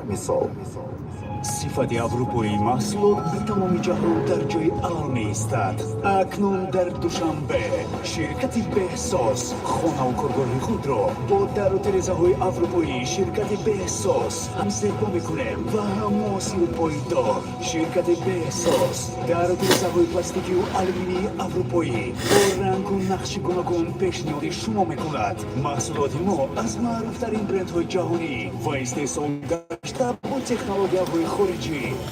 Мисол. Сифати аврупоии маҳсулот ба тамоми ҷаҳон дар ҷои аввал меистад. Акнун дар Душанбе ширкати Беҳсоз хонаву коргоҳи худро бо дару тирезаҳои аврупоии ширкати Беҳсоз ҳам зебо мекунем ва ҳам муосиру пойдор. Ширкати Беҳсоз дару тирезаҳои пластикию алюминии аврупоӣ бо рангу нақши гуногун пешниҳоди шумо мекунад. Маҳсулоти мо аз маъруфтарин брендҳои ҷаҳонӣ ва истеҳсол гашта бо технологияҳои хориҷӣ.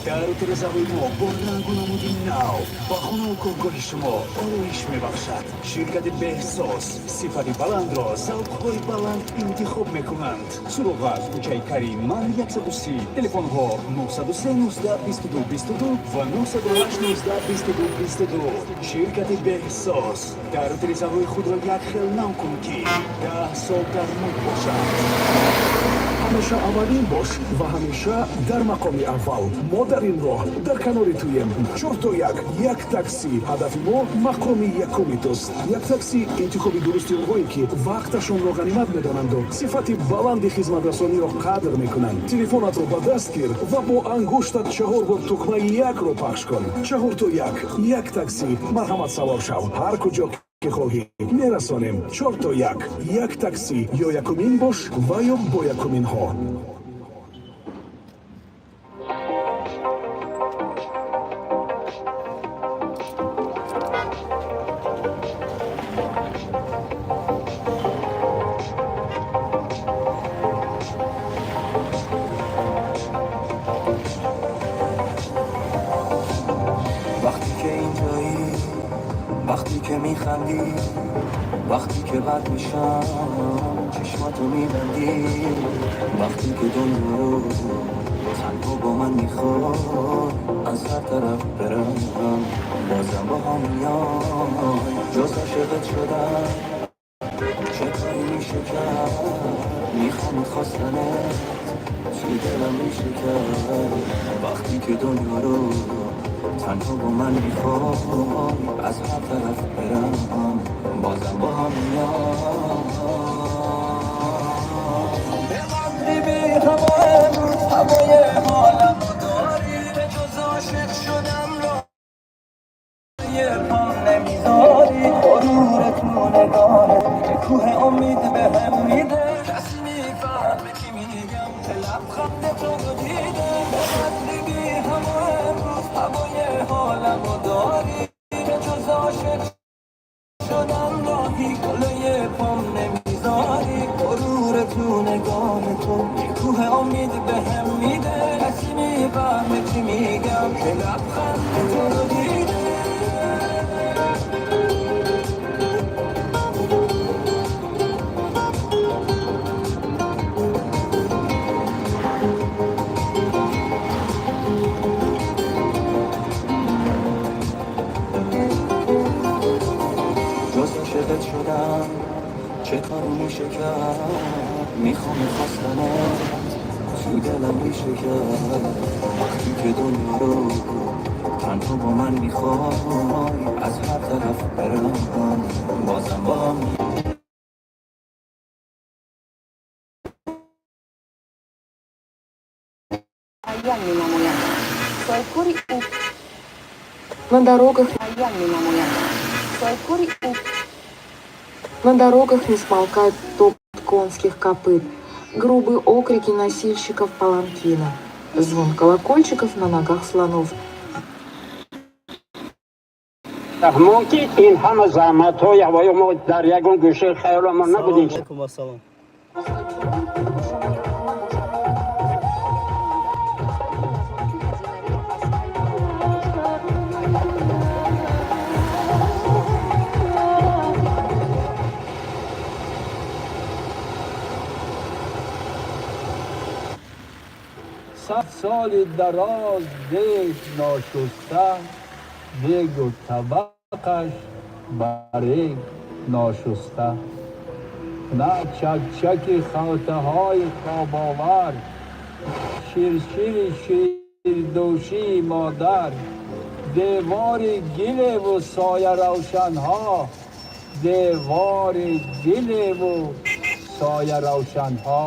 Дару тирезаҳои мо бо рангу намуди нав ба хонаву коргоҳи шумо ороиш мебахшад. Ширкати Беҳсоз: сифати баландро завқҳои баланд интихоб мекунанд. Суроға: кӯчаи Карим Ман 130, телефонҳо 903 19 22 22 ва 908 19 22 22. Ширкати Беҳсоз: дару тирезаҳои худро як хел нав кун, ки 10 сол дар муд бошад. Ҳамеша аввалин бош ва ҳамеша дар мақоми аввал. Мо дар ин роҳ дар канори туем. Чор то як, як таксӣ. Ҳадафи мо мақоми якуми туст. Як таксӣ — интихоби дурусти онҳое, ки вақташонро ғанимат медонанду сифати баланди хизматрасониро қадр мекунанд. Телефонатро ба даст гир ва бо ангуштат чаҳор бор тукмаи якро пахш кун. Чаҳор то як, як таксӣ. Марҳамат, савор шав, ҳар куҷо ки хоҳӣ мерасонем. Чор то як, як таксӣ. Ё якумин бош ва ё бо якуминҳо. وقتی که اینجایی، وقتی که میخندی، وقتی که بد میشم چشماتو میبندی، وقتی که دنیا رو تنها با من میخوای، از هر طرف برم بازم با هم میای. جز عاشقت شدن چه کاری میشه کرد؟ میخوام خواستنت توی دلم ریشه کرد. وقتی که دنیا رو تنها با من میخوای، از هر طرف برم بازم با هم میای. به قدری بی هوا امروز هوای حالم رو داری که جز عاشق شدن رو پام نمیذاری. غرور تو نگاهت که کوه امید به هم میده. کسی میفهمه چی میگم که لبخند تو رو دیده. به قدری بی هوا امروز هوای حالم رو داری که جز عاشق شدن راهی گلوی پام نمیذاری. غرور تو نگاه تو یه کوه امید به هم میده. کسی میفهمه چی میگم که لبخند تو رو دیده. جز عاشقت شدم چه کاری میشه کرد؟ میخوام خواستنت تو دلم ریشه کرد. وقتی که دنیا رو تنها با من میخوای، از هر طرف برم بازم با هم Муайян менамоянд. Соҳибкори ӯ На дорогах, муайян менамоянд. Соҳибкори ӯ на дорогах не смолкает топот конских копыт, грубые окрики носильщиков паланкина, звон колокольчиков на ногах слонов. Раҳмон, ки ин ҳама заҳматҳои ҳавои мо дар ягон гӯшаи хаёламон Салом набудем. Алейкум, ассалом. Соҳибкори ӯ шумои онҳо бошад. Аз кай бошад. 100 соли дароз дег ношуста, дегу табақаш ба рег ношуста. На чакчаки халтаҳои тобовар, ширшири ширдӯшии модар, девори гилеву сояравшанҳо, девори гилеву сояравшанҳо.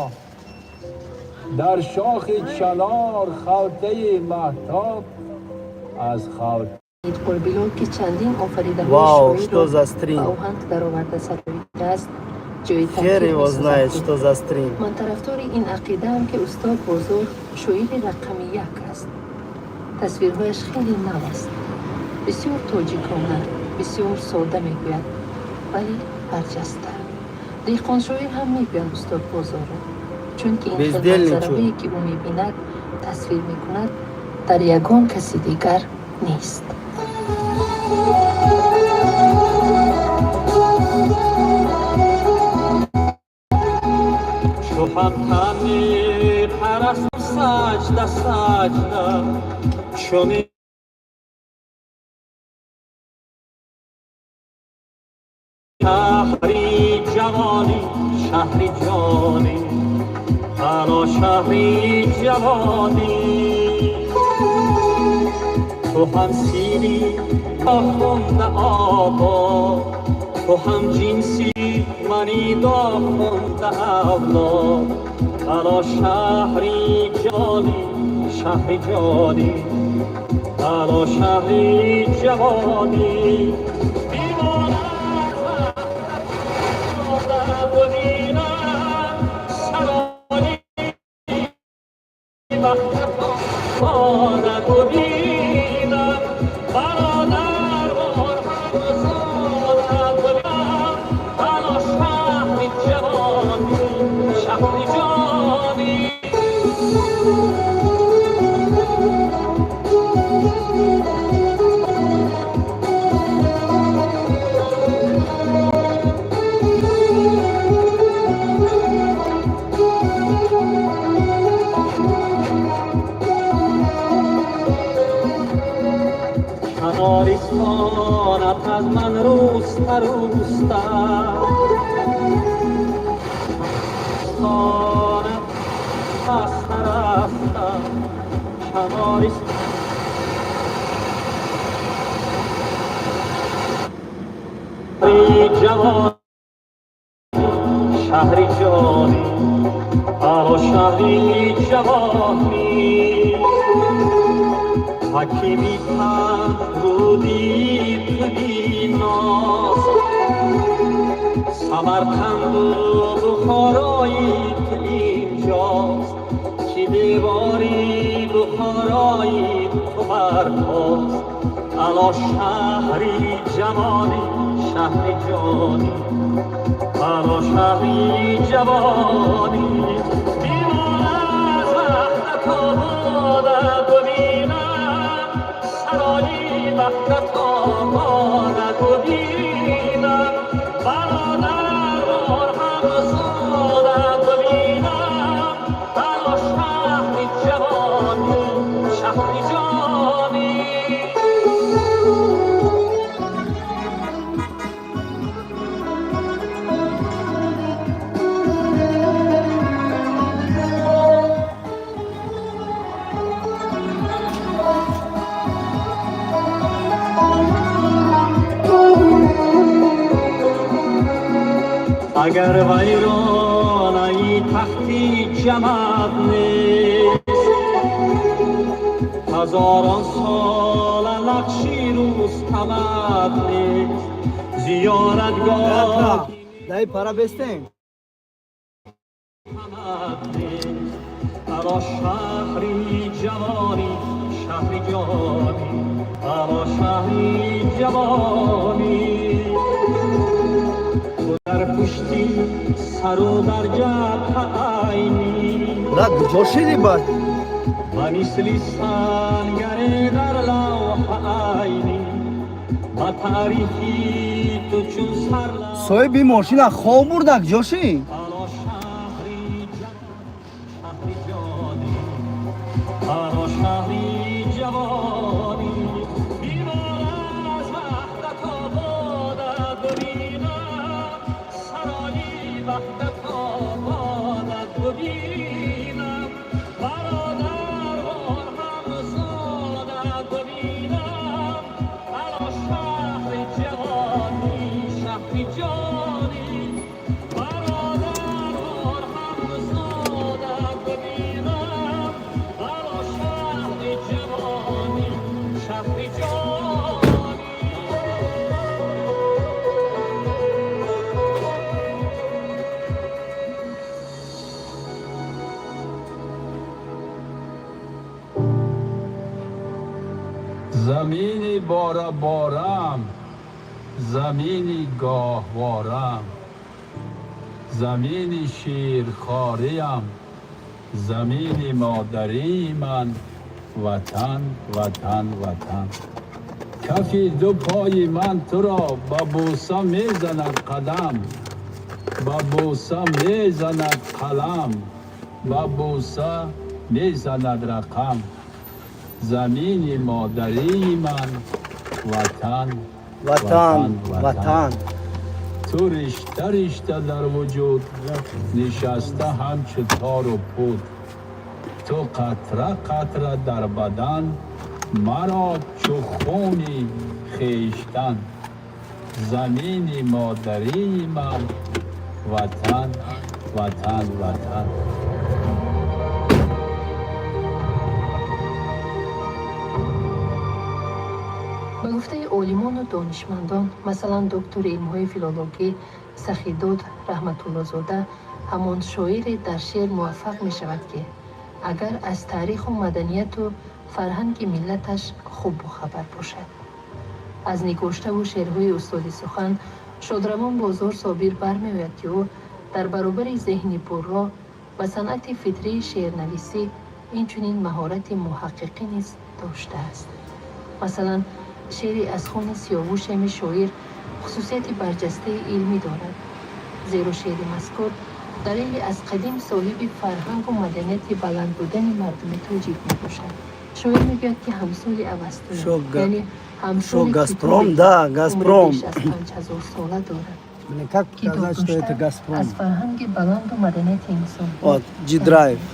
Дар шохи чанор халтаи маҳтоб аз халта Қурбилов, ки чандин офаридаҳои Вау, шоирро что за стрим? ба оҳанг дароварда сароидааст, ҷои Хер таъкид его месозад, знает, ки что за стрим. ман тарафдори ин ақидаам, ки устод Бозор шоири рақами як аст. Тасвирҳояш хеле нав аст, бисёр тоҷикона, бисёр сода мегӯяд, вале барҷаста. Деҳқоншоир ҳам мегӯянд устод Бозорро, чунки ин хел Бездельничаю. манзараҳое, ки ӯ мебинад, тасвир мекунад, дар ягон каси дигар нест. Чу ҳам тани парасту саҷда саҷда чунин шаҳри ҷавонӣ, шаҳри ҷонӣ, ало шаҳри ҷавонӣ. Ту ҳам сири хунда обод, ту ҳам ҷинси мани дохунда авлод, ало шаҳри ҷонӣ, шаҳри ҷонӣ, ало шаҳри ҷавонӣ. Бимонад бубинам сарои ваҳдат бубинам, бародар ҳамзода бубинам, ало шаҳри ҷавонӣ, шаҳри ҷонӣ. Канористонат аз ман руста руста стонат хаста рафта канорист ҷавон, шаҳри ҷонӣ, ало шаҳри ҷавонӣ. Ҳакими руди тубиноз, Самарқанду Бухорои ту инҷост, ки девори Бухорои ту барпост, ало шаҳри ҷавонӣ, шаҳри ҷонӣ, ало шаҳри ҷавонӣ. Бимонад ваҳдат обода бубинам, сарои ваҳдат обода бубинам, бародарвор ҳамзода бубинам, ало шаҳри ҷавонӣ, шаҳри ҷонӣ. Агар вайронаи тахти ҷамад нест, ҳазорон сола нақши рӯстамад нест, зиёратгоҳ Дай пара бестем. нест, ало шаҳри ҷавонӣ, шаҳри ҷонӣ, ало шаҳри ҷавонӣ. Ту дар пушти сару дар ҷабҳа айнӣ Брат, куҷо шиди бад? Ва мисли сангаре дар лавҳа айнӣ ба таърихи ту чун сарла Соҳиби мошина хоб бурда, куҷо ши? Ало шаҳри ҷавон, шаҳри ҷонӣ. وحدت آبادت ببینم، برادران همزادت ببینم. علا شهر جوانی، شهر جانی، برادران همزادت ببینم. علا شهر جوانی، شهر جانی. Замини бора-борам, замини гоҳворам, замини ширхориям, замини модарии ман, ватан, ватан, ватан. Кафи ду пои ман туро ба бӯса мезанад қадам, ба бӯса мезанад қалам, ба бӯса мезанад рақам. Замини модарии ман, ватан, Ватан, ватан. Ту ришта ришта дар вуҷуд нишаста ҳамчу тору пуд, ту қатра қатра дар бадан маро чу хуни хештан. Замини модарии ман, ватан, ватан, ватан. Ба гуфтаи олимону донишмандон, масалан, доктори илмҳои филологӣ Сахидод Раҳматуллозода, ҳамон шоире дар шеър муваффақ мешавад, ки агар аз таъриху маданияту фарҳанги миллаташ хуб бохабар бошад. Аз нигоштаву шеърҳои устоди сухан шодравон Бозор Собир бармеояд, ки ӯ дар баробари зеҳни бурро ба санъати фитрии шеърнависӣ инчунин маҳорати муҳаққиқӣ низ доштааст. Масалан, шеъри «Аз хуни сиёвушеми» шоир хусусияти барҷастаи илмӣ дорад, зеро шеъри мазкур далели аз қадим соҳиби фарҳангу маданияти баланд будани мардуми тоҷик мебошад. Шоир мегӯяд, ки ҳамсоли Авастоям, яъне ҳамсоли Газпром, китобе, да, ки умри Газпром. беш аз 5000 сола дорад. Блин, как Китоб показать, что это дошта Газпром? аз фарҳанги баланду маданияти инсонҳо Вот, G-Drive.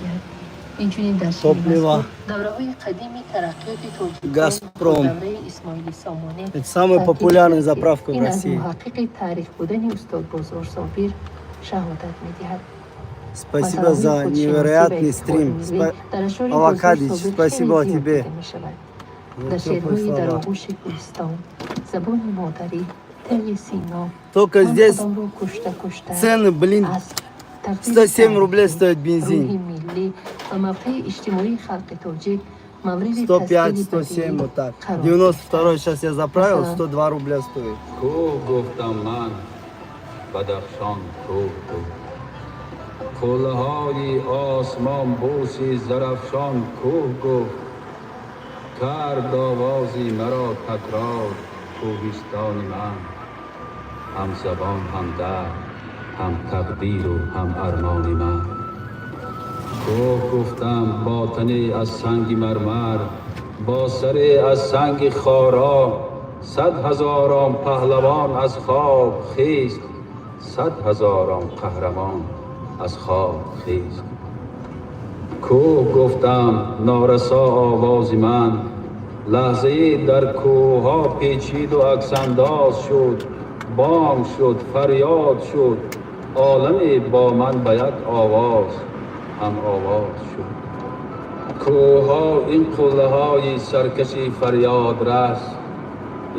Инчунин дар шеъри Топливо. мазкур давраҳои қадими тараққиёти тоҷикон Газпром. то давраи Исмоили Сомонӣ Это самая таъкид популярная шудааст, ки заправка в ин аз России. муҳаққиқи таърих будани устод Бозор Собир шаҳодат медиҳад. Спасибо за невероятный стрим. Авакадич, спасибо тебе. Дар За теплые шеърҳои «Дар слова. оғӯши кӯҳистон», «Забони модарӣ», «Тайи Сино», Только «Ман здесь худамро кушта кушта», цены, блин, «Асп», тақдири 107 рублей таърихӣ, стоит бензин. рӯҳи миллӣ ва мавқеи иҷтимоии халқи тоҷик мавриди 105, тасвири 107, бадиӣ вот так. қарор 92 сейчас я заправил, Масалан, 102 рубля стоит. Кӯҳ гуфтам ман, Бадахшон кӯҳ гуфт, қуллаҳои осмон бӯси Зарафшон кӯҳ гуфт, кард овози маро такрор кӯҳистони ман. Ҳам забон, ҳам дард, ҳам тақдиру ҳам армони ман. Кӯҳ гуфтам, бо тане аз санги мармар, бо саре аз санги хоро, сад ҳазорон паҳлавон аз хоб хист, сад ҳазорон қаҳрамон аз хоб хист. Кӯҳ гуфтам, норасо овози ман лаҳзае дар кӯҳҳо печиду аксандоз шуд, бонг шуд, фарёд шуд, оламе бо ман ба як овоз ҳам овоз шуд. Кӯҳҳо, ин қуллаҳои саркаши фарёдрас,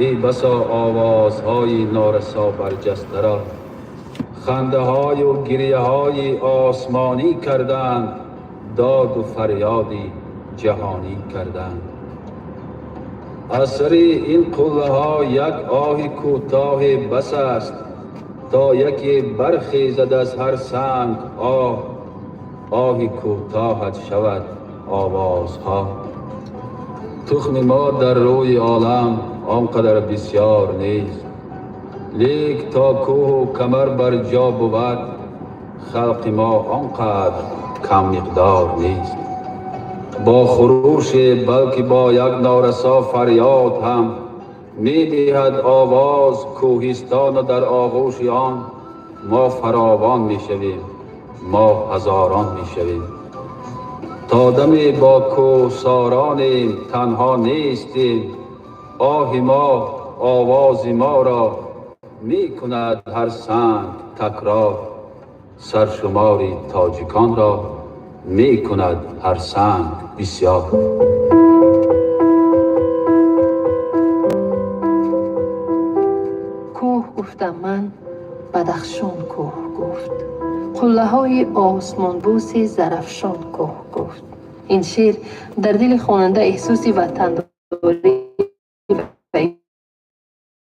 эй басо овозҳои норасо барҷастаро хандаҳою гирияҳои осмонӣ карданд, доду фарёди ҷаҳонӣ карданд. Аз сари ин қуллаҳо як оҳи кӯтоҳе бас аст, то яке бархезад аз ҳар санг оҳ, оҳи кӯтоҳат шавад овозҳо. Тухми мо дар рӯи олам он қадар бисёр нест, лек то кӯҳу камар бар ҷо бувад, халқи мо он қадр каммиқдор нест. Бо хуруше, балки бо як норасо фарёд ҳам медиҳад овоз кӯҳистону дар оғӯши он Мо фаровон мешавем, мо ҳазорон мешавем. То даме бо кӯҳсоронем, танҳо нестем. Оҳи мо овози моро мекунад ҳар санг такрор. Саршумори тоҷиконро мекунад ҳар санг бисёр. Кӯҳ гуфтам ман, Бадахшон кӯҳ гуфт. Қуллаҳои осмонбӯси Зарафшон кӯҳ гуфт. Ин шеър дар дили хонанда эҳсоси ватандорӣ ва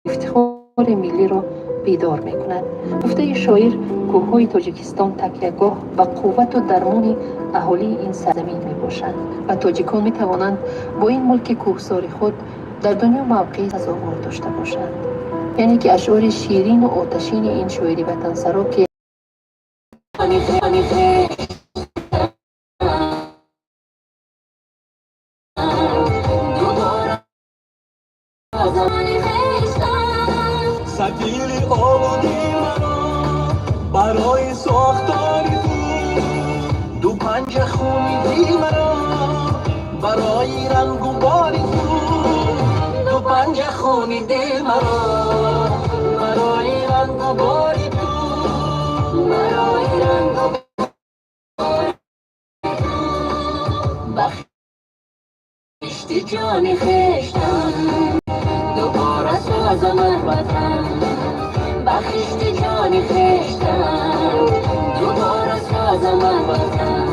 ифтихори миллиро бедор мекунад. Гуфтаи шоир, кӯҳҳои Тоҷикистон такягоҳ ва қуввату дармони аҳолии ин сарзамин мебошанд ва тоҷикон метавонанд бо ин мулки кӯҳсори худ дар дунё мавқеи сазовор дошта бошанд. Яъне ки ашъори ширину оташини ин шоири ватансаро, ки Сатили олуди маро барои сохтори ту, ду панҷа хуни дил маро барои рангу бори ту, ду панҷа хуни дил маро барои рангу бори ту, барои рангу бори ту, бахшти ҷони хештан, дубора созаман ватан, бахшти ҷони хештан, дубора созаман ватан,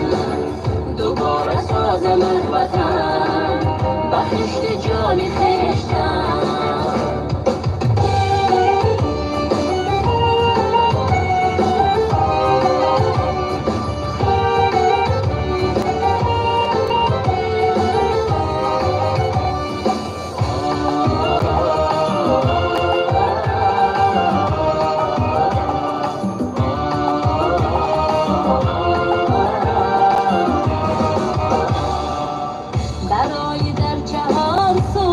дубора созаман ватан, бахшти ҷони хештан. Барои дар чаҳор су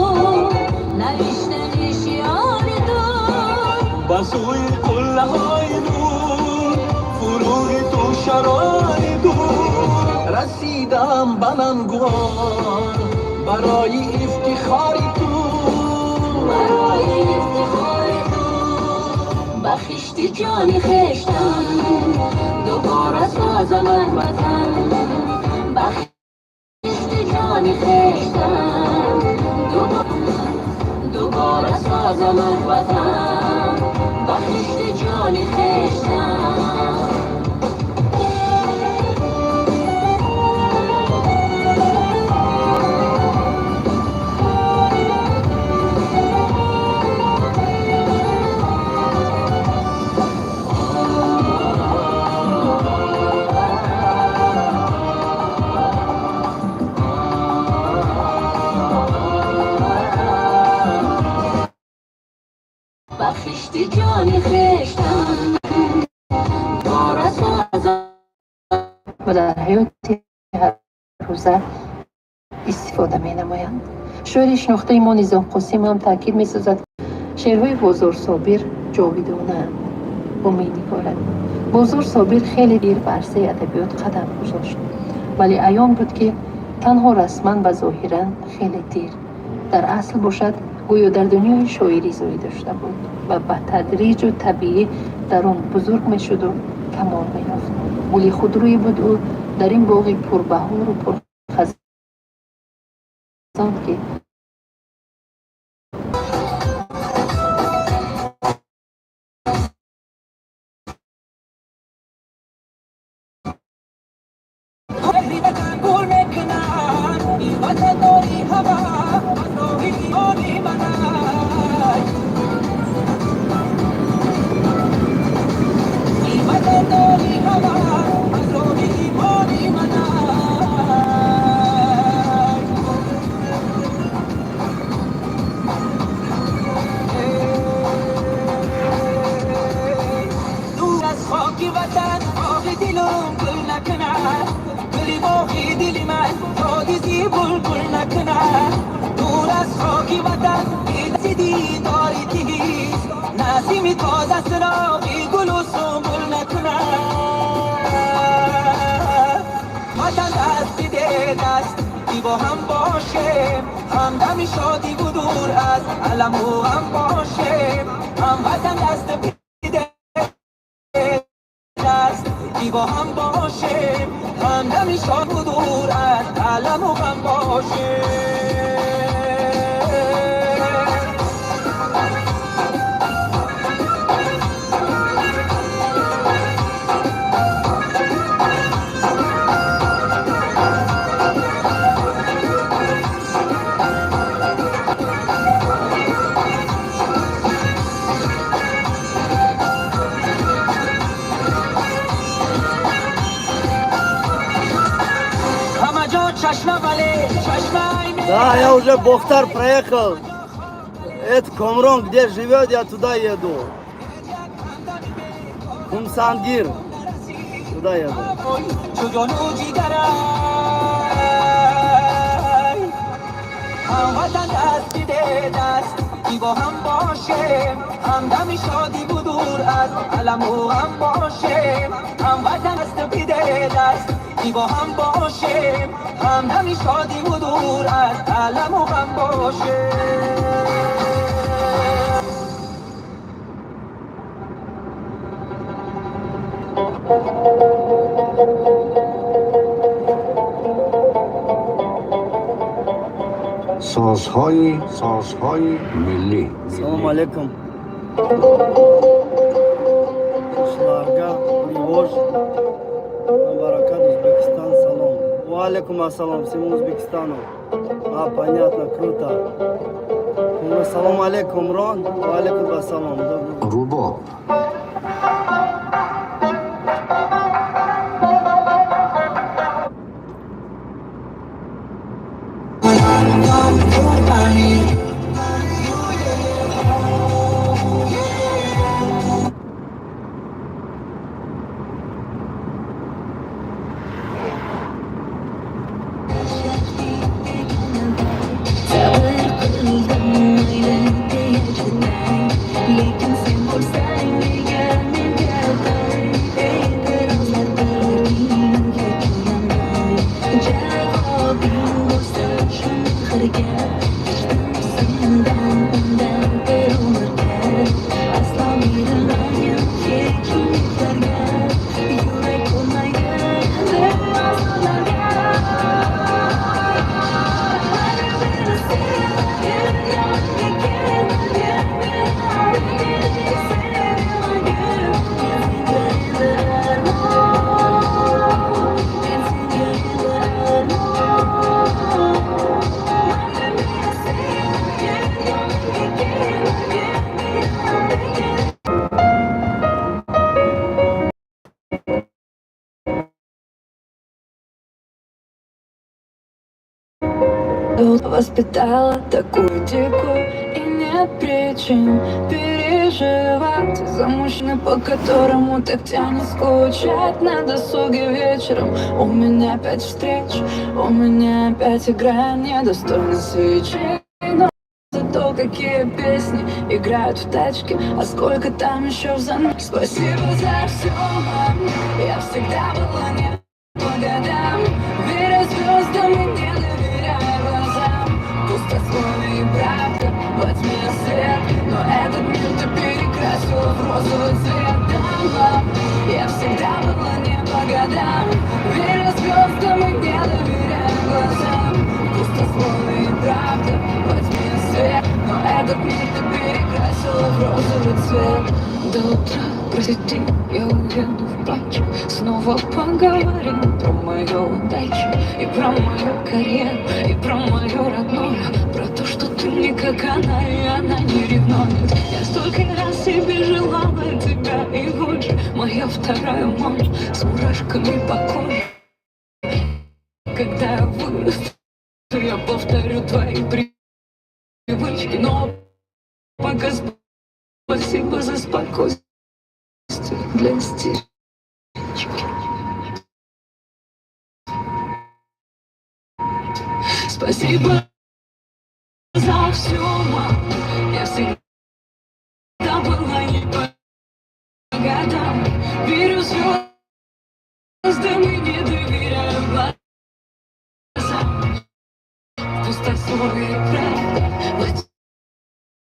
навиштани шиори ту, ба сӯи қуллаҳои нур, фурӯғи ту шарори дур, расидам ба нангувор барои ифтихори ту, барои ифтихори ту, бахшти ҷони хештан, дубора созаман ватан, бахшти ҷони хештан, дубора созаман ватан, бахшти ҷони хештан. Бахшти ҷони хештан, дубора созам. Ва дар ҳаёти ҳаррӯза истифода менамоянд. Шоири шинохтаи мо Низом Қосим ҳам таъкид месозад, шеърҳои Бозор Собир ҷовидонаанд. Ӯ менигорад: Бозор Собир хеле дер ба арсаи адабиёт қадам гузошт, вале аён буд, ки танҳо расман ва зоҳиран хеле дер, дар асл бошад, гӯё дар дунёи шоирӣ зоида шуда буд ва ба тадриҷу табиӣ дар он бузург мешуду камол меёфт. Гули худрӯе буд ӯ дар ин боғи пурбаҳору пурхазон, ки مهری وطن گل میکنن این وطن داری هوا از راهی ایمانی منای این وطن داری هوا از راهی ایمانی منای. دور از خاک وطن باغ دلم گل نکند، گل باغ دل من شادی بلبل نکند. دور از خاک وطن دیداری تیز، نسیم تازه سراغ گل و سنبل. با هم باشیم، همدمی شادی و دور از علم و غم باشیم. هموطن دست بیده دست بی با هم باشیم، همدمی شادی و دور از علم و غم باشیم. Да, я уже Бохтар проехал. Это Комрон, где живет, я туда еду. Кумсангир. Туда еду. هموطن دست بیده دست بی با هم باشیم، همدمی شادی و دور از علم و غم باشیم. هموطن دست بیده دست بی با هم باشیم، همدمی شادی و دور از علم و غم باشیم. Созҳои миллӣ. Салом алейкум. Шларга, Привож, Баракат, Узбекистан, салом. Ва алейкум ассалом, всему Узбекистану. А, понятно, круто. Салом алейкум, Рон. Ва алейкум ассалом. Добрый. Рубоб. Sabr qildim mayli deya chidang, lekin sen bo'lsang nega menga tang? E'tirozlar qilarding yakunlanmay, javobing bo'lsin shu mehrga. Kechdim sendan undan bir umrga, aslo berilmagin hech umidlarga. Yurak ko'nmaydi azoblarga. Воспитала такую дикую, и нет причин переживать за мужчину, по которому так тянет скучать на досуге вечером. У меня опять встреч, у меня опять игра недостойна свечей. Но зато какие песни играют в тачке, а сколько там еще взамен. Спасибо за все, мам, я всегда была не по годам. Веря звездам и не доверяя глазам. Пустословие и правда, во тьме свет, но этот мир ты перекрасила в розовый цвет. Да, мам, я всегда была не по годам. Веря звездам и не доверяя глазам. Пустословие и правда, во тьме свет, но этот мир ты перекрасила в розовый цвет. До утра просиди, я уеду в плач. Снова поговорим про мою удачу и про мою карьеру, и про мою родную, про то, что ты не как она, и она не ревнует. Я столько раз себе желала тебя, и вот же моя вторая мама с мурашками по коже. Когда я вырасту, я повторю твои привычки, но пока спасибо за спокойствие для истерички. Спасибо за все, мам. Я всегда была не по годам. Верю звездам и не доверяю глазам. или правда, во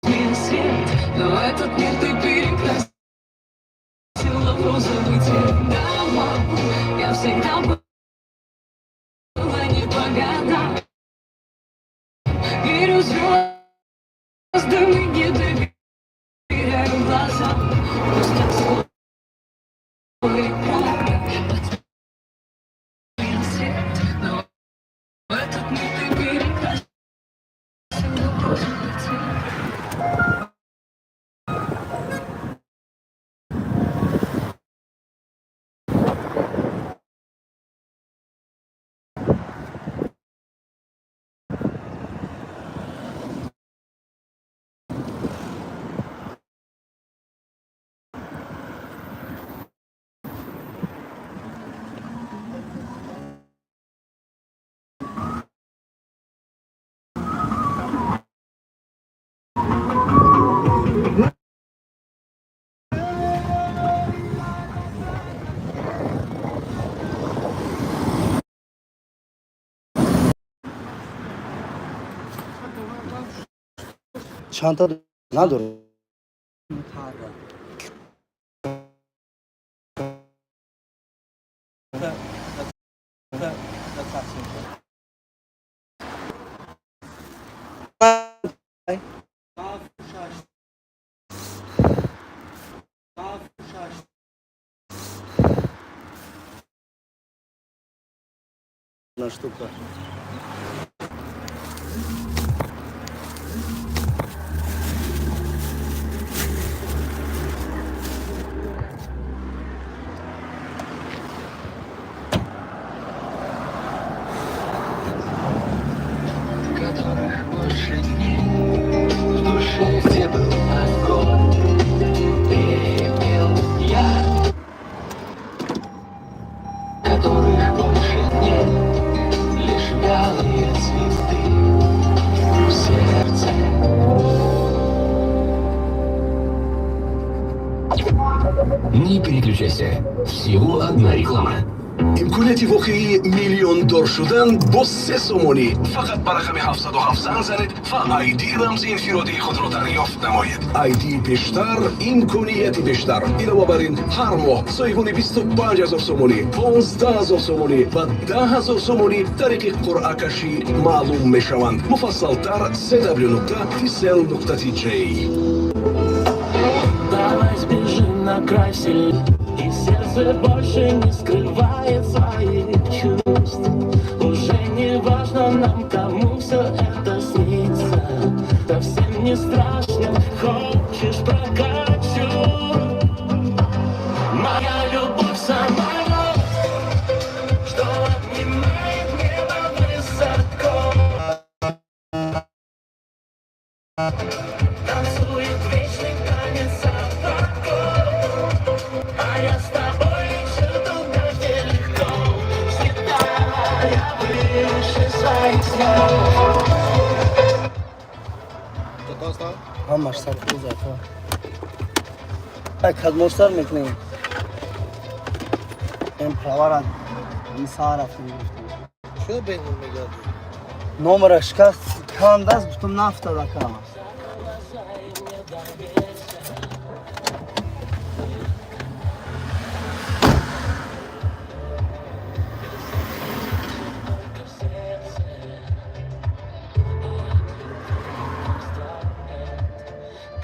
тьме свет, но этот мир ты перекрасила в розовый цвет. Да, мам, я всегда была не по годам. Верю звездам и не доверяю глазам. Пусть от слова или правда, во тьме свет, но этот мир ты перекрасила в розовый цвет. Чандта надорад? Одна штука. Которых больше нет в душе, где был огонь, пепел я, которых больше нет, лишь вялые цветы в сердце. Не переключайся. Всего одна реклама. Имконияти воқеии миллиондор шудан бо 3 сомонӣ. Фақат ба рақами 707 занг занед ва айди рамзи инфиродии худро дарёфт намоед. Айдии бештар, имконияти бештар. Илова бар ин, ҳар моҳ соҳибони 25 ҳазор сомонӣ, 15 ҳазор сомонӣ ва 10 ҳазор сомонӣ тариқи қуръакашӣ маълум мешаванд. Муфассалтар cw.tcell.tj. Давай сбежим на край вселенной, и сердце больше не скрывает своих чувств. Уже не важно нам, кому все это снится. Совсем не страшно, хочешь, прокачу. Моя любовь самолет, что обнимает небо высоко. Танцует вечный танец облаков. А я с тобой лечу туда, где легко, взлетая выше своих снов. Ҳамаш сар кузата. Ай, кадмор сар мекунем? Эн правара сар рафтем, гирифтем. Чё бенур мегардӣ? Номера шикаст, кандаст, гуфтам, нафтад ака. Глаза и не доверься. Только в сердце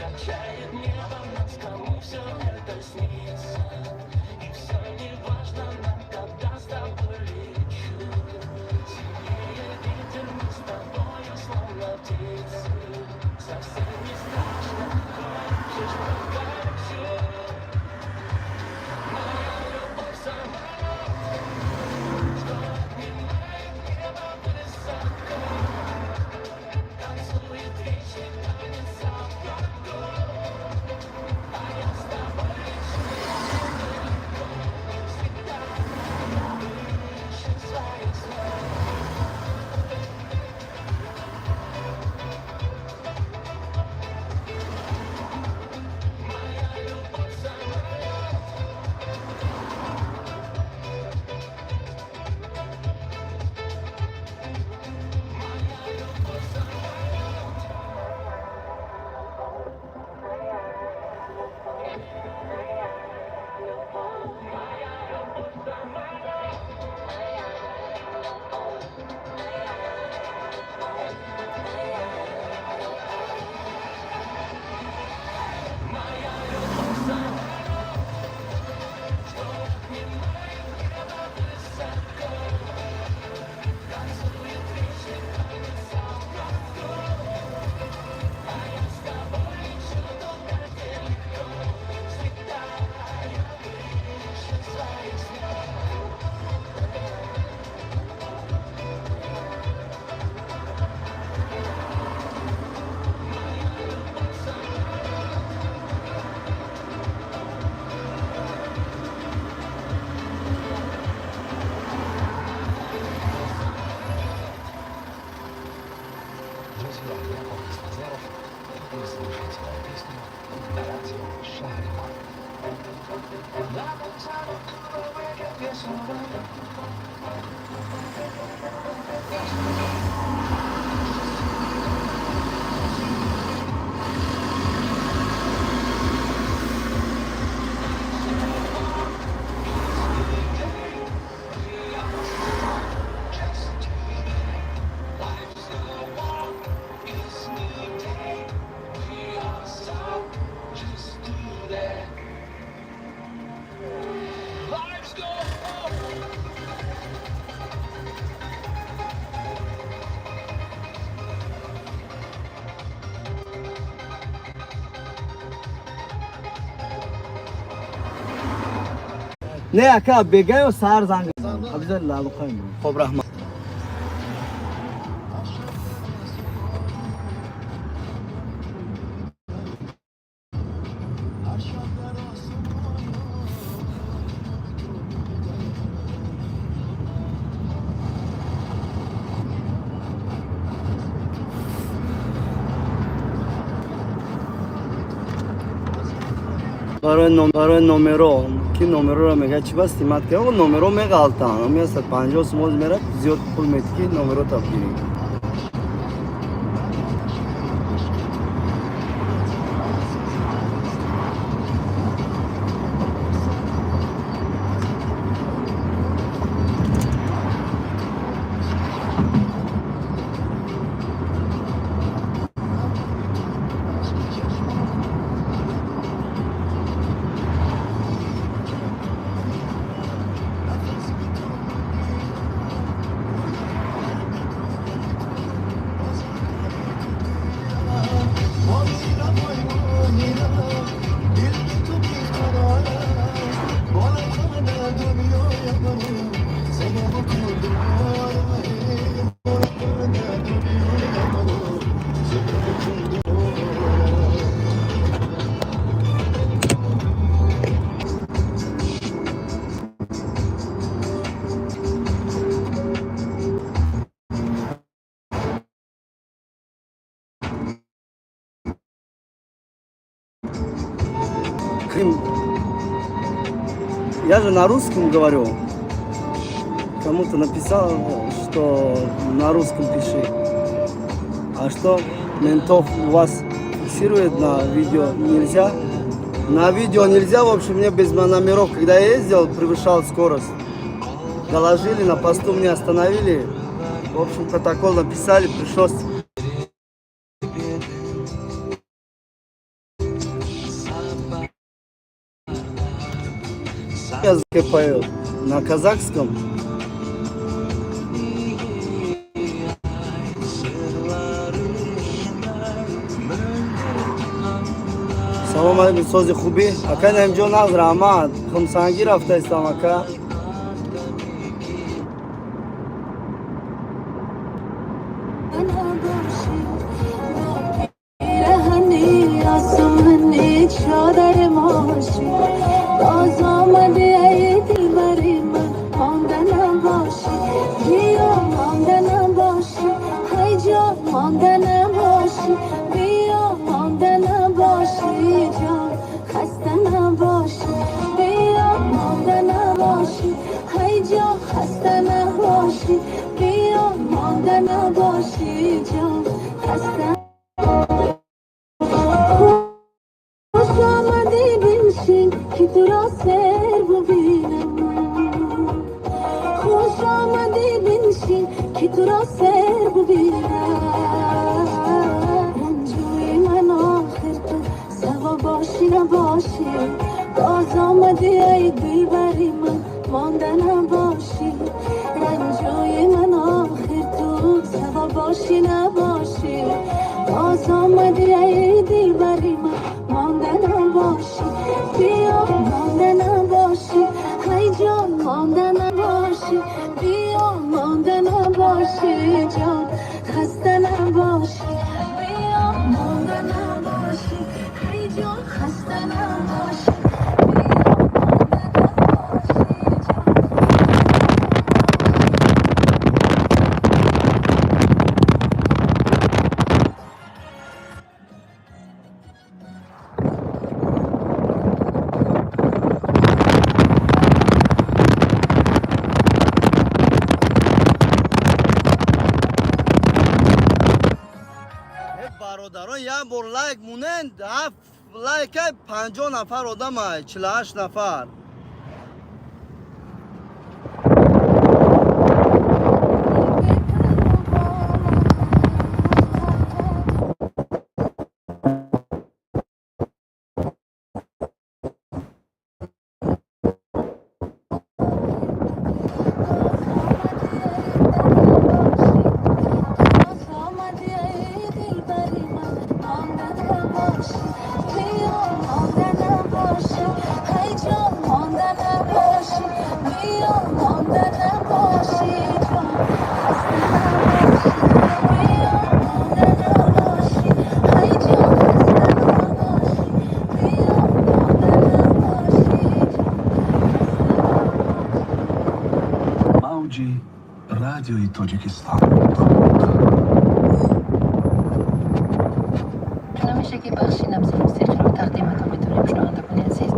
качает небо нас, кому все это снится. И все не важно нам, когда с тобой лечу. Сильнее ветер, мы с тобою словно птицы. Друзья, я Борис Назаров, и вы слушаете мою песню на радио Шариман. Не, ака, бегаю, сар занг. Обязательно алоқаем. Хоб, раҳмат. Барои номеро ки номероро мега, чӣ ба снимать ка, номеро меғалтанд, ами 150 сомон мера, зиёд пул мети, ки номеро табгирӣ. Крым. Я же на русском говорю. Кому-то написал, что на русском пиши. А что, ментов у вас фиксирует на видео нельзя? На видео нельзя, в общем, мне без номеров, когда я ездил, превышал скорость. Доложили, на посту меня остановили. В общем, протокол написали, пришлось. Языке пою? На казахском? Салом алейкум, сози, хубӣ, ака Наимҷон? Нағз, раҳмат. Хумсангӣ рафта истам, ака. باز آمده ای دلبر من، مانده نباشی. بیا، مانده نباشی. های جان، مانده نباشی. بیا، مانده نباشی. جان، خسته نباشی. بیا، مانده نباشی. Туро сер бубинам. Ранҷӯи ман охир ту саво бошӣ набошӣ, боз омадӣ ай дилбари ман, монда набошӣ. Ранҷӯи ман охир ту саво бошӣ набошӣ, боз омадӣ ай дилбари ман, монда набошӣ. Биё, монда набошӣ, ҳай ҷон, монда набошӣ. Биё, монда набошӣ, ҷон, хаста набошӣ. Биё, монда набошӣ, ҳай ҷон, хаста набошӣ. Биё, монда набошӣ, ҷон. Бародарон, як бор лайк монед, ҳафт лайка, 50 нафар одамай, 48 нафар. Боз омадӣ ай дилбари ман, монда набошӣ. Биё, монда набошӣ, ҳай ҷон, монда набошӣ. Биё, монда набошӣ, ҷон, хаста набошӣ. Биё, монда набошӣ, ҳай ҷон, хаста набошӣ. Биё, монда набошӣ, ҷон, хаста набошӣ. Мавҷи радиои Тоҷикистон. Чун ки бахши набзи мусиқиро тақдиматон медорем, шунавандагони азиз.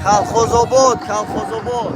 Колхозобод, Колхозобод.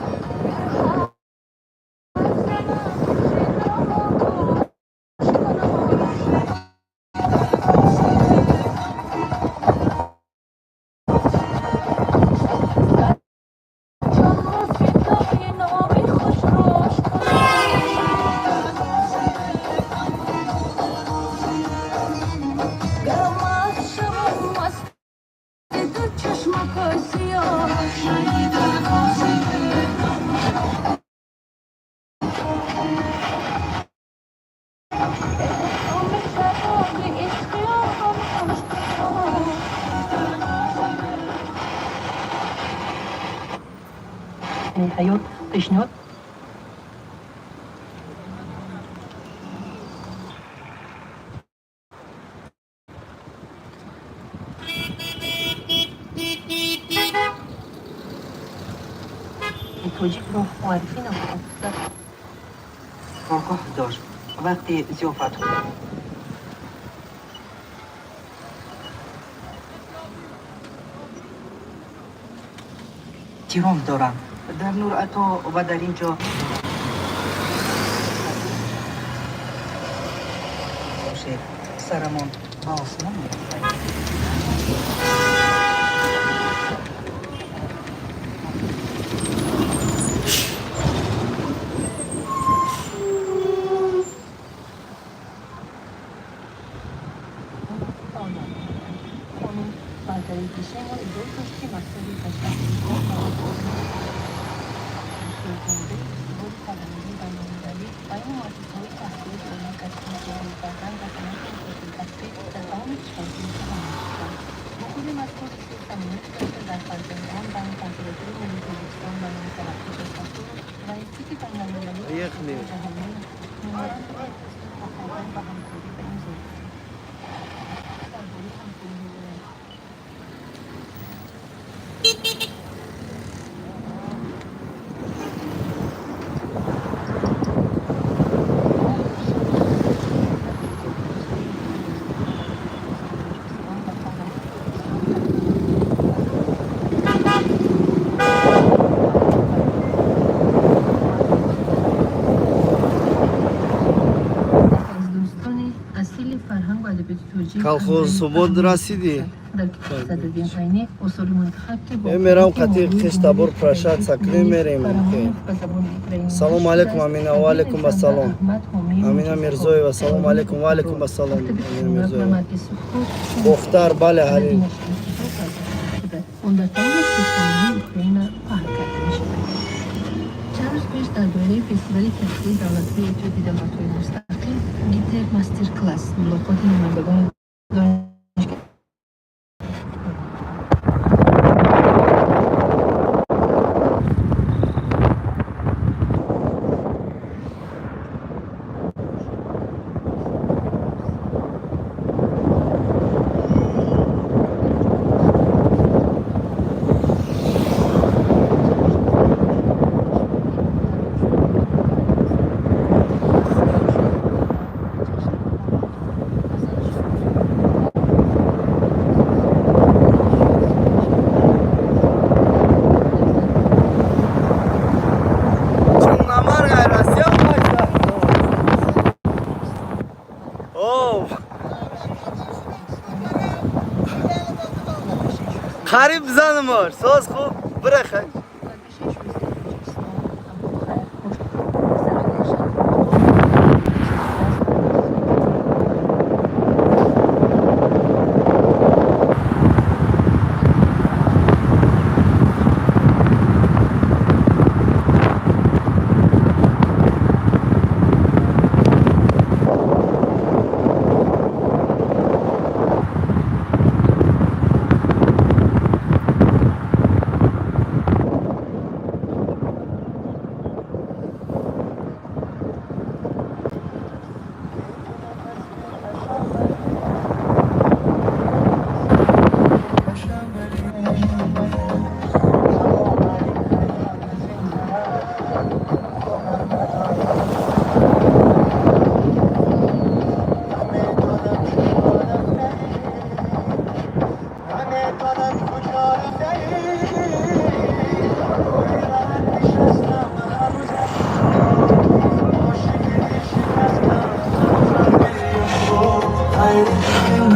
Ҳаёт пешниҳод тоҷикро муаррифӣ намудам. Коргоҳ дошт. Вақте зиёфат тиром дорам дар Нурато ва дар ин ҷо бошед, сарамон ба осмон мерасад. Фаъолият мекунанд. Қонун бартарии пешаи иддао дошт, ки мақсади ташаккули кор гардонидани устувори фарҳангии байналмилалӣ байни муассисаҳои таҳсилоти олии касбӣ, ҷорӣ фарҳанг ва санъати мусиқии касбӣ дар тамоми кишварҳои ҷаҳон мебошад. Бо худи мазкур ришти самимӣ шуда. Поехали. Аз дӯстони асили фарҳангу адабиёти тоҷик. Колхоз Субод расидӣ? Дар китоби Садриддин Айнӣ осори мунтахаб, ки бо Э, мерам кӯмаки қати молии хештабор ҷумҳурии прощаться кунем, мерем. Фараҳонов ба забони украинӣ Салому алейкум, шудааст. Амина, ва алейкум ассалом. Аҳмад Ҳомии Амина Муҷизаҳо. Мирзоева, салому алейкум, ва алейкум ассалом. Мактаби Амина Хунар Мирзоева. ва марги Сухроб Бохтар, бале, ҳарир. нашри китоб шуда. Он дар тамоми китобхонаҳои Украина паҳн карда мешавад. Чанд рӯз пеш дар доираи фестивали театрии давлатии Иттиҳоди давлатҳои мустақил «Гитер мастер-класс» мулоқоти намояндагони донишгоҳ Чун намаргай Россия пайда. О! Қариб занмор, соз хуб, бирахай.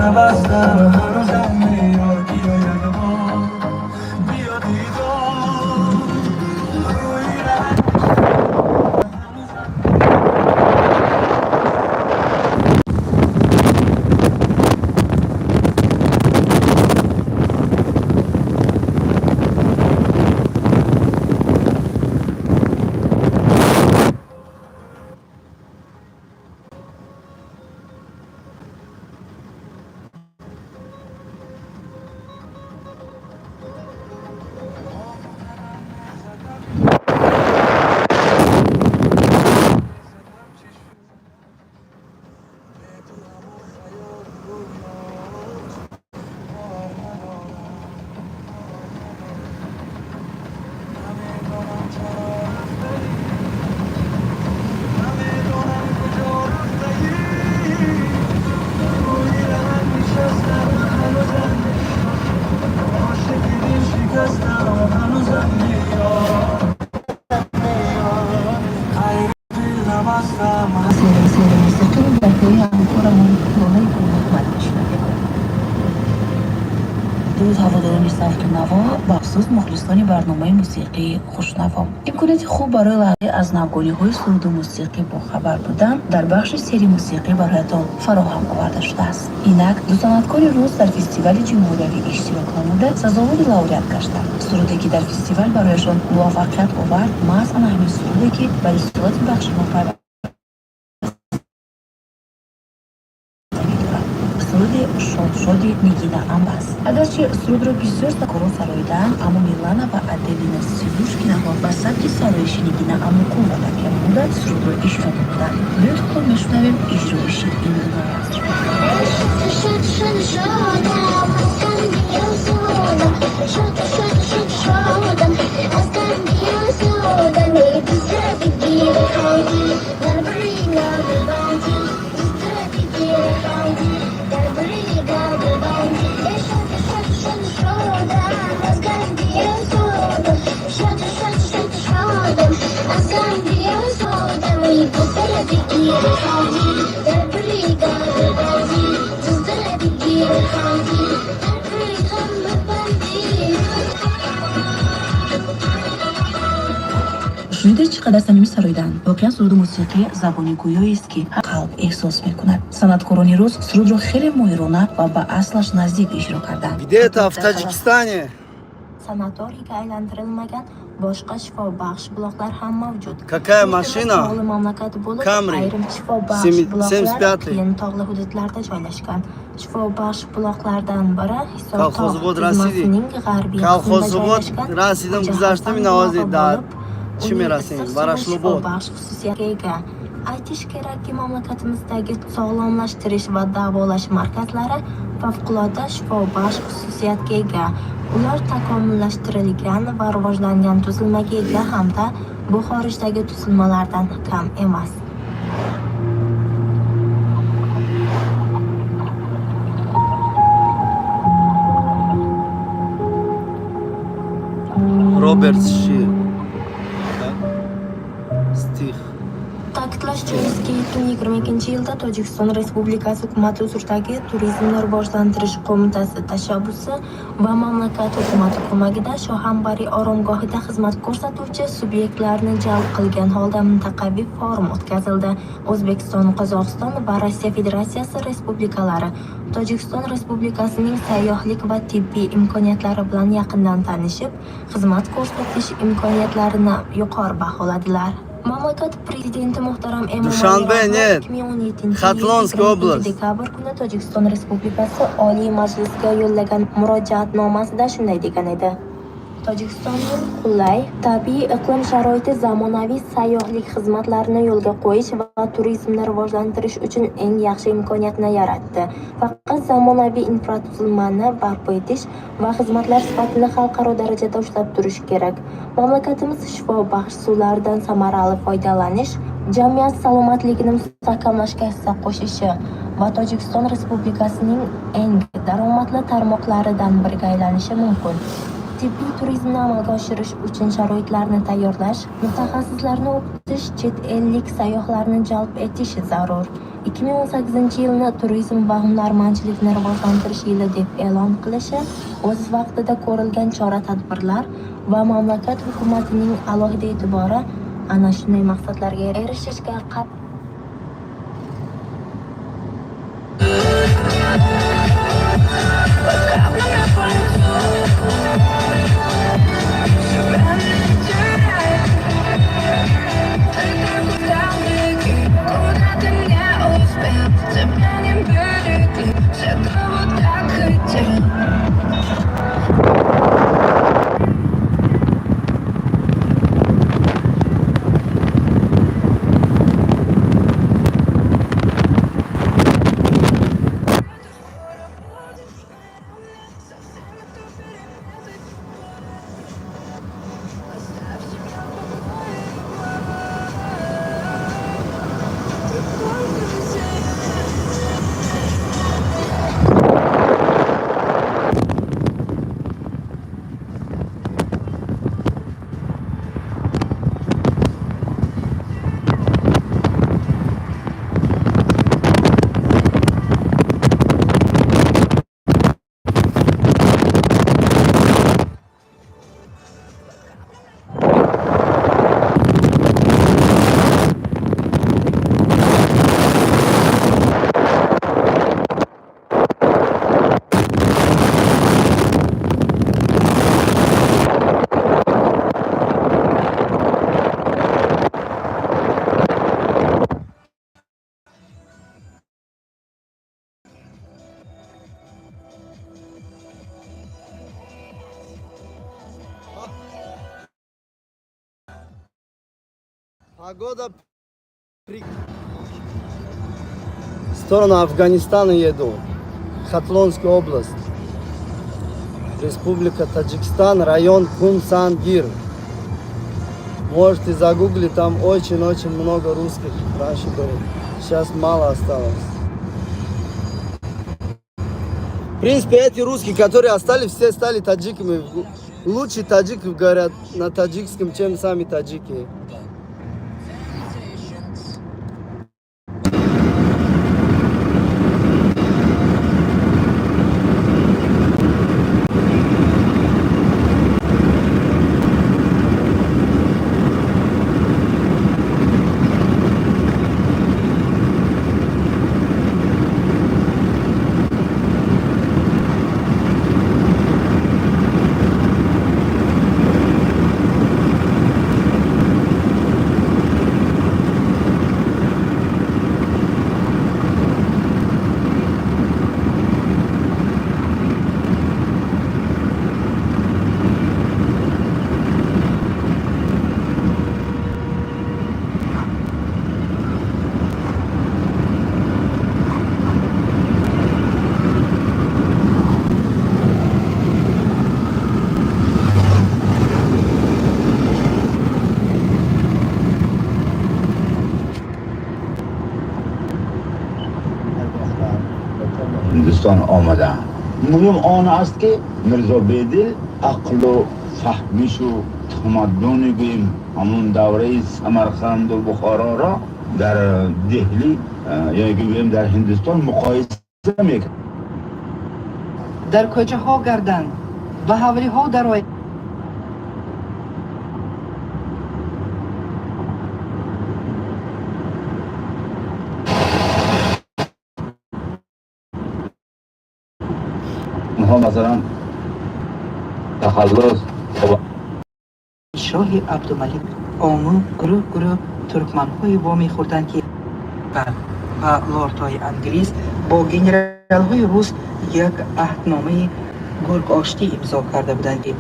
نبستم هنوزم یار بیا یک بار بیا دیدار روی Сери мусиқӣ дар пайи ҳамкорамон Лолаи Гулмуҳаммад мешунавем. Дуруд, ҳаводорони савту наво, бахусус мухлисони барномаи мусиқии хушнаво. Имконияти хуб барои лаҳзае аз навгониҳои суруду мусиқӣ бохабар будан дар бахши сери мусиқӣ бароятон фароҳам оварда шудааст. Инак, ду санъаткори рус дар фестивали ҷумҳуриявӣ иштирок намуда, сазовори лауреат гаштанд. Суруде, ки дар фестивал барояшон муваффақият овард, маҳз ана ҳамин суруде, ки ба рисолати бахши мо пайвастагӣ дорад, суруди овози шодшоди Нигина Амбас. Агарчи сурудро бисёр санъаткорон сароидаанд, аммо Милана ва Аделина Сидушкинаҳо ба сабки сароиши Нигина Амуқулова такя намуда, сурудро иҷро намуданд. Биёед, ҳоло мешунавем иҷроиши ин ду наврасро. Шуд, шуд, шудам, аз ғам биёзудам. Шуд, шуд, шуд, шудам, аз ғам биёзудам. Дузра бигир ҳайди, дар брига бибанди. Дузра бигир ҳайди, дар брига бибанди. Шуд, шуд, шуд, шудам, аз ғам биёзудам. Шуд, шуд, шуд, шудам, аз ғам биёзудам. Дузра бигир ҳайди, дар брига бибанди. Дузра бигир ҳайди, дар брига бибанди. Шунидед, чӣ қадар самимӣ сароиданд? Воқеан, суруду мусиқӣ забони гӯёест, ки қалб эҳсос мекунад. Санъаткорони рус сурудро хеле моҳирона ва ба аслаш наздик иҷро карданд. Где это? В Таджикистане? Sanatoriyga aylantirilmagan boshqa shifobaxsh buloqlar ham mavjud. Какая Yurtimiz машина? tog'li mamlakat bo'lib, Camry. ayrim shifobaxsh buloqlar 75-й. qiyin tog'li hududlarda joylashgan. Shifobaxsh buloqlardan biri Hisor tog' Колхозобод расиди. tizmasining g'arbiy qismida Колхозобод joylashgan расидам, Xo'ja гузаштам, Hasan ин овози bulog'i да bo'lib, чӣ uning мерасем? issiq suvi Варашлобод. shifobaxsh xususiyatga ega. Aytish kerakki, mamlakatimizdagi sog'lomlashtirish va davolash markazlari favqulodda shifobaxsh xususiyatga ega. Ular takomillashtirilgan va rivojlangan tuzilmaga ega hamda bu xorijdagi tuzilmalardan kam emas. Роберт Шир. Так. Стих. Ta'kidlash joizki, 2022-yilda Tojikiston Respublikasi hukumati huzuridagi Turizmni rivojlantirish qo'mitasi tashabbusi va mamlakat hukumati ko'magida Shohambari oromgohida xizmat ko'rsatuvchi subyektlarni jalb qilgan holda mintaqaviy forum o'tkazildi. O'zbekiston, Qozog'iston va Rossiya Federatsiyasi respublikalari Tojikiston Respublikasining sayyohlik va tibbiy imkoniyatlari bilan yaqindan tanishib, xizmat ko'rsatish imkoniyatlarini yuqori baholadilar. Mamlakat prezidenti muhtaram Emomali Душанбе, Rahmon нет. 2017-yil Хатлонская 22 область. dekabr kuni Tojikiston Respublikasi Oliy Majlisiga yo'llagan murojaatnomasida shunday degan edi: Tojikistonning qulay tabiiy iqlim sharoiti zamonaviy sayyohlik xizmatlarini yo'lga qo'yish va turizmni rivojlantirish uchun eng yaxshi imkoniyatni yaratdi. Faqat zamonaviy infratuzilmani barpo etish va xizmatlar sifatini xalqaro darajada ushlab turish kerak. Mamlakatimiz shifobaxsh suvlardan samarali foydalanish, jamiyat salomatligini mustahkamlashga hissa qo'shishi va Tojikiston Respublikasining eng daromadli tarmoqlaridan biriga aylanishi mumkin. Tibbiy turizmni amalga oshirish uchun sharoitlarni tayyorlash, mutaxassislarni o'qitish, chet ellik sayyohlarni jalb etish zarur. 2018-yilni Turizm va hunarmandchilikni rivojlantirish yili deb e'lon qilishi o'z vaqtida ko'rilgan chora-tadbirlar va mamlakat hukumatining alohida e'tibori ana shunday maqsadlarga erishishga Под каплями по лицу. Себя не теряй. Ты так устал, беги. Куда ты не успел. Тебя не берегли. Все, кого так хотел. Погода при... В сторону Афганистана еду. Хатлонская область. Республика Таджикистан, район Кумсангир. Можете загуглить, там очень-очень много русских раньше было. Сейчас мало осталось. В принципе, эти русские, которые остались, все стали таджиками. Лучше таджиков говорят на таджикском, чем сами таджики. Ҳиндустон омаданд. Муҳим он аст, ки Мирзо Бедил ақлу фаҳмишу тамаддуни, гӯем, ҳамун давраи Самарқанду Бухороро дар Деҳлӣ ё ки, гӯем, дар Ҳиндустон муқоиса мекард. Дар кӯчаҳо гарданд, ба ҳавлиҳо дароянд. Онҳо, масалан, тахаллус Шоҳи Абдумалик Ому гурӯҳ гурӯҳ туркманҳое вомехӯрданд, ки ва лордҳои англис бо генералҳои рус як аҳдномаи гургоштӣ имзо карда буданд, ки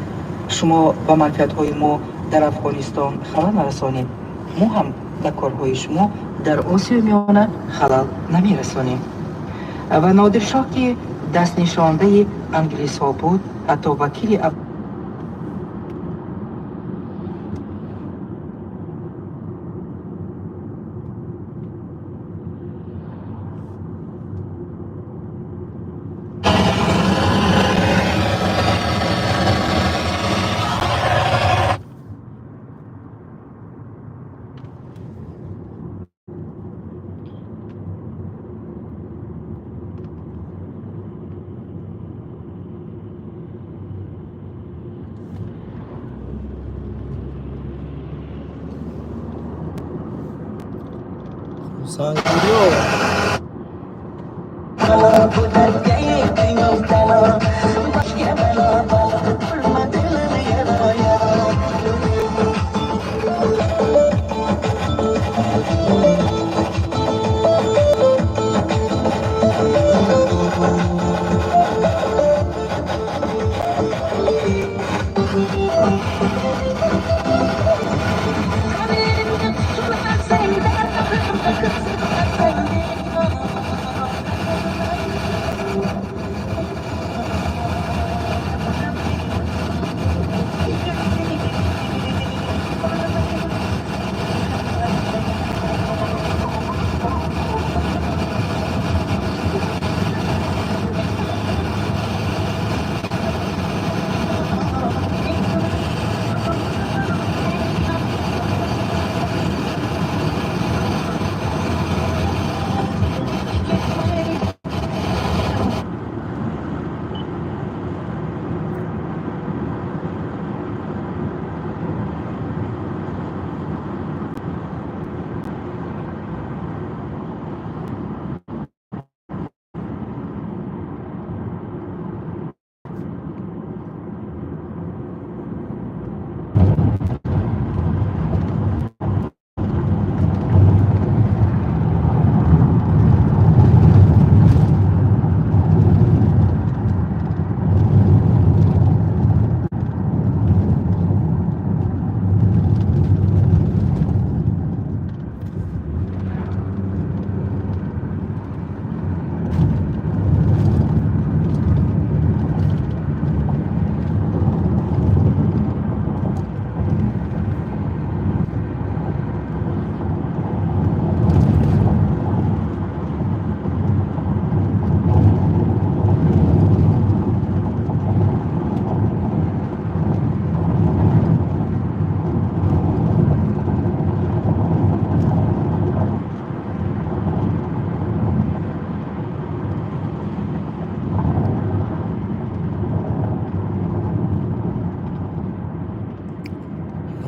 шумо ба манфиатҳои мо дар Афғонистон халал нарасонед, мо ҳам ба корҳои шумо дар Осиёи Миёна халал намерасонем. Ва Нодиршоҳ, ки дастнишондаи англисҳо буд, ҳатто вакили Сангирио.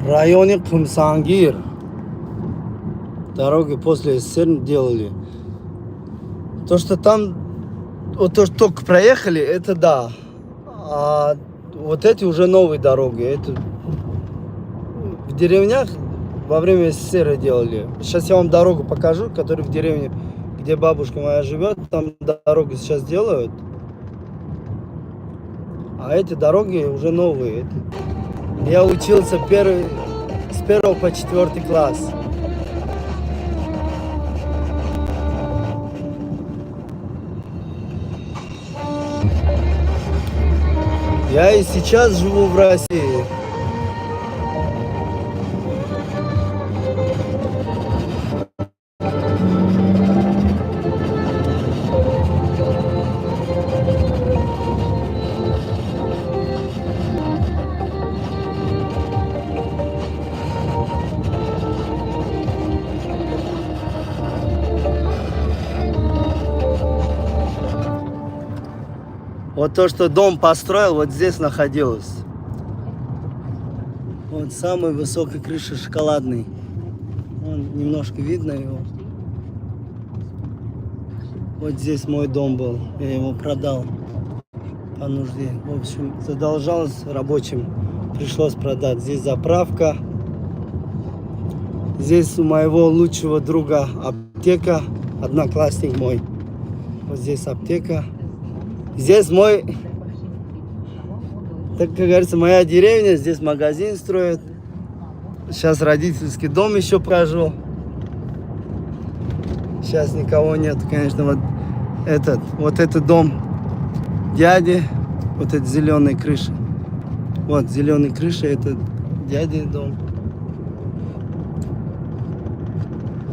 Райони Қумсангир. Дороги после СССР делали. То, что там, вот то, что только проехали, это да. А вот эти уже новые дороги. Это в деревнях во время СССР делали. Сейчас я вам дорогу покажу, которую в деревне, где бабушка моя живет, там дорогу сейчас делают. А эти дороги уже новые. Я учился с первого по четвертый класс. Я и сейчас живу в России. Вот то, что дом построил, вот здесь находилось. Вот самый высокой крыши шоколадный. Вон немножко видно его. Вот здесь мой дом был. Я его продал по нужде. В общем, задолжался рабочим. Пришлось продать. Здесь заправка. Здесь у моего лучшего друга аптека. Одноклассник мой. Вот здесь аптека. Здесь мой, так как говорится, моя деревня. Здесь магазин строят. Сейчас родительский дом еще покажу. Сейчас никого нет, конечно. Вот этот дом дяди, вот эта зеленая крыша. Вот зеленая крыша, это дяди дом.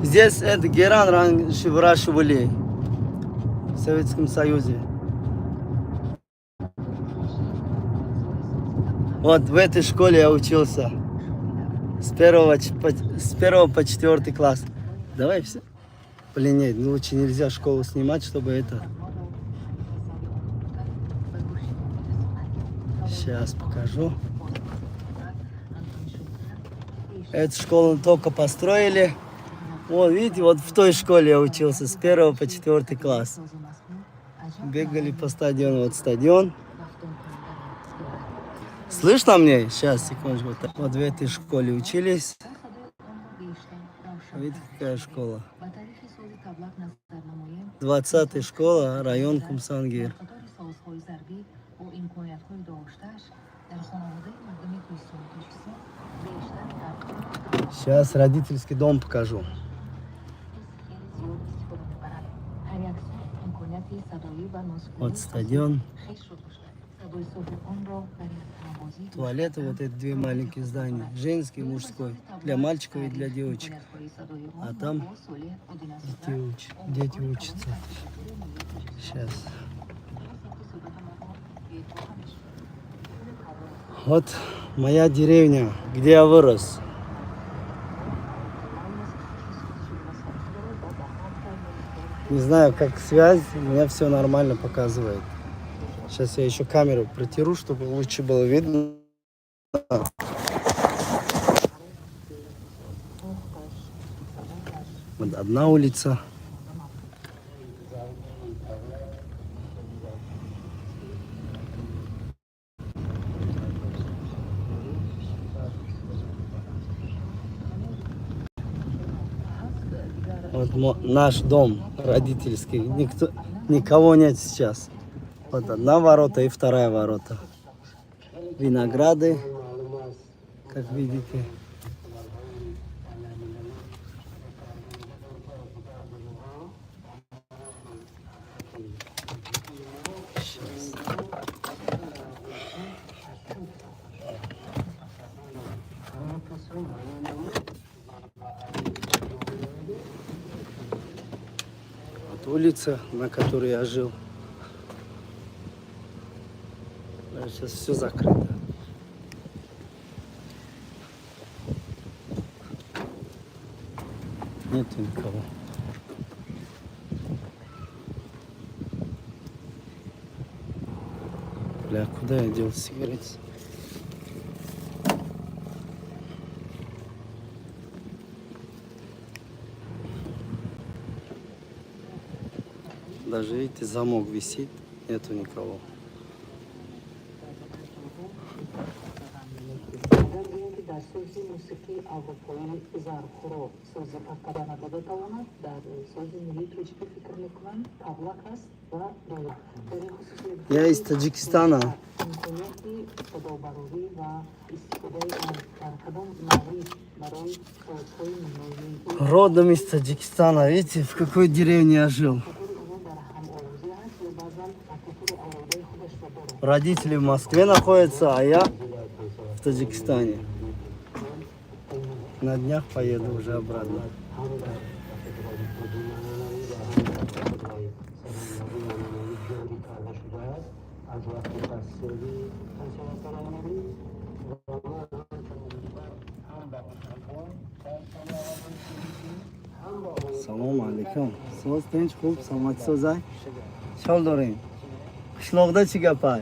Здесь это герань раньше выращивали в Советском Союзе. Вот в этой школе я учился. С первого по четвертый класс. Давай все. Блин, нет, ну лучше нельзя школу снимать, чтобы это. Сейчас покажу. Эту школу только построили. Вот, видите, вот в той школе я учился с первого по четвертый класс. Бегали по стадиону. Вот стадион. Слышно мне? Сейчас, секундочку. Вот, так. Вот в этой школе учились. Видите, какая школа? 20-я школа, район Кумсангир. Бо имкониятҳои доштааш дар хонаводаи мардуми кӯҳистони Тоҷикистон бештар дар Сейчас родительский дом покажу. хеле зиёд истифода мебарад. Ҳар як соз имконияти садоӣ ва Вот стадион. хешро дошта, садои софи онро дар як навозӣ Туалеты, вот эти две маленькие здания. Женский и мужской. Для мальчиков и для девочек. А там дети учатся. Сейчас. Вот моя деревня, где я вырос. Не знаю, как связь, у меня все нормально показывает. Сейчас я еще камеру протеру, чтобы лучше было видно. Вот одна улица. Вот наш дом родительский. Никого нет сейчас. Вот одна ворота и вторая ворота. Винограды, как видите. Щас. Вот улица, на которой я жил. Сейчас все закрыто. Нету никого. Бля, куда я дел сигареты? Даже, видите, замок висит, нету никого. Агар гӯем, ки дар сози мусиқии аврупоӣ зарбҳоро сози пахтада надода тавонад, дар сози миллии тоҷикӣ, фикр мекунам, таблак аст ва доира. Дар ин хусус Я из Таджикистана. Имконияти садобарорӣ ва истифодаи он дар кадом маврид барои созҳои миноии Родом из Таджикистана. Видите, в какой деревне я жил. Дар ҳамовозӣ аст ё баъзан такатури алоҳидаи худашро дорад? Родители в Москве находятся, а я в Таджикистане. На днях поеду уже обратно. ҳам дар кафедраи анъанавӣ ва ҳам дар кафедраи саранавӣ анъанавӣ ҷорӣ карда шудааст аз вақти таъсисёбии консерваторияи миллӣ ва ман ҳамчун омӯзгор ҳам ба кӯдакон дар ҳам ба Салом алейкум. Соз, тинч, хуб, саломатӣ, созай? Чол дорем? Қишлоқда чӣ гапай?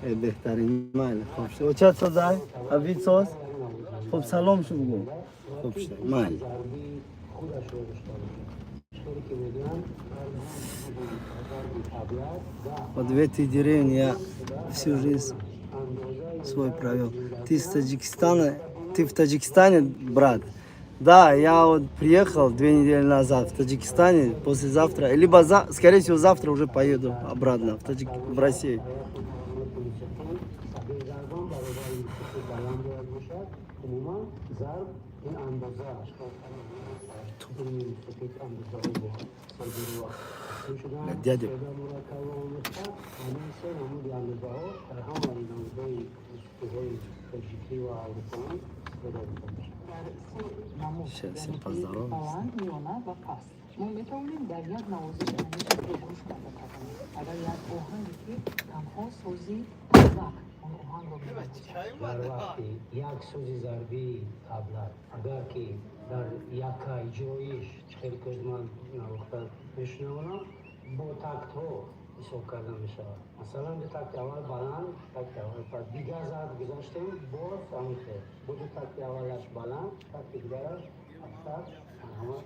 Э, беҳтарин, майли, хуб шуд. Очат созай? Абид соз? Хуб, салом шу бугӯ. Хуб шуд, майли. Зарбии худашро дошта бошад, чиқоре ки мегӯянд, зарби таблак ва Вот в этой деревне я всю жизнь свой провел. Ты из Таджикистана? Ты в Таджикистане, брат? Да, я вот приехал 2 недели назад в Таджикистане, послезавтра, либо, скорее всего, завтра уже поеду обратно в Россию. Зарбон баробари мусиқи баланд бояд бошад. Умуман, зарб ин андоза, илми мусиқӣ андозаҳои содиру тақсим шудаанд. Дядя. Сода, мураккаб ва омехта. Ҳамин се намуди андозаҳо дар ҳамаи намудҳои мусиқиҳои тоҷикӣ ва аврупоӣ истифода бурда мешавад. Дар се намуд, Сейчас всем яъне ки поздороваемся. баланд, миёна ва паст, мо метавонем дар як навозиши ҳамин чизро гӯш карда тавонем. Агар як оҳанге, ки танҳо сози таблак он оҳангро менавозад. Дар вақти як сози зарбии таблак, агар ки дар яка иҷроиш чӣ хеле ки ман навохта мешунавонам, бо тактҳо ҳисоб карда мешавад. Масалан, ду такти аввал баланд, такти аввал паст, дигар зарб гузаштем, боз ҳамин хел бо ду такти аввалаш баланд, такти дигараш пасттар, ҳама.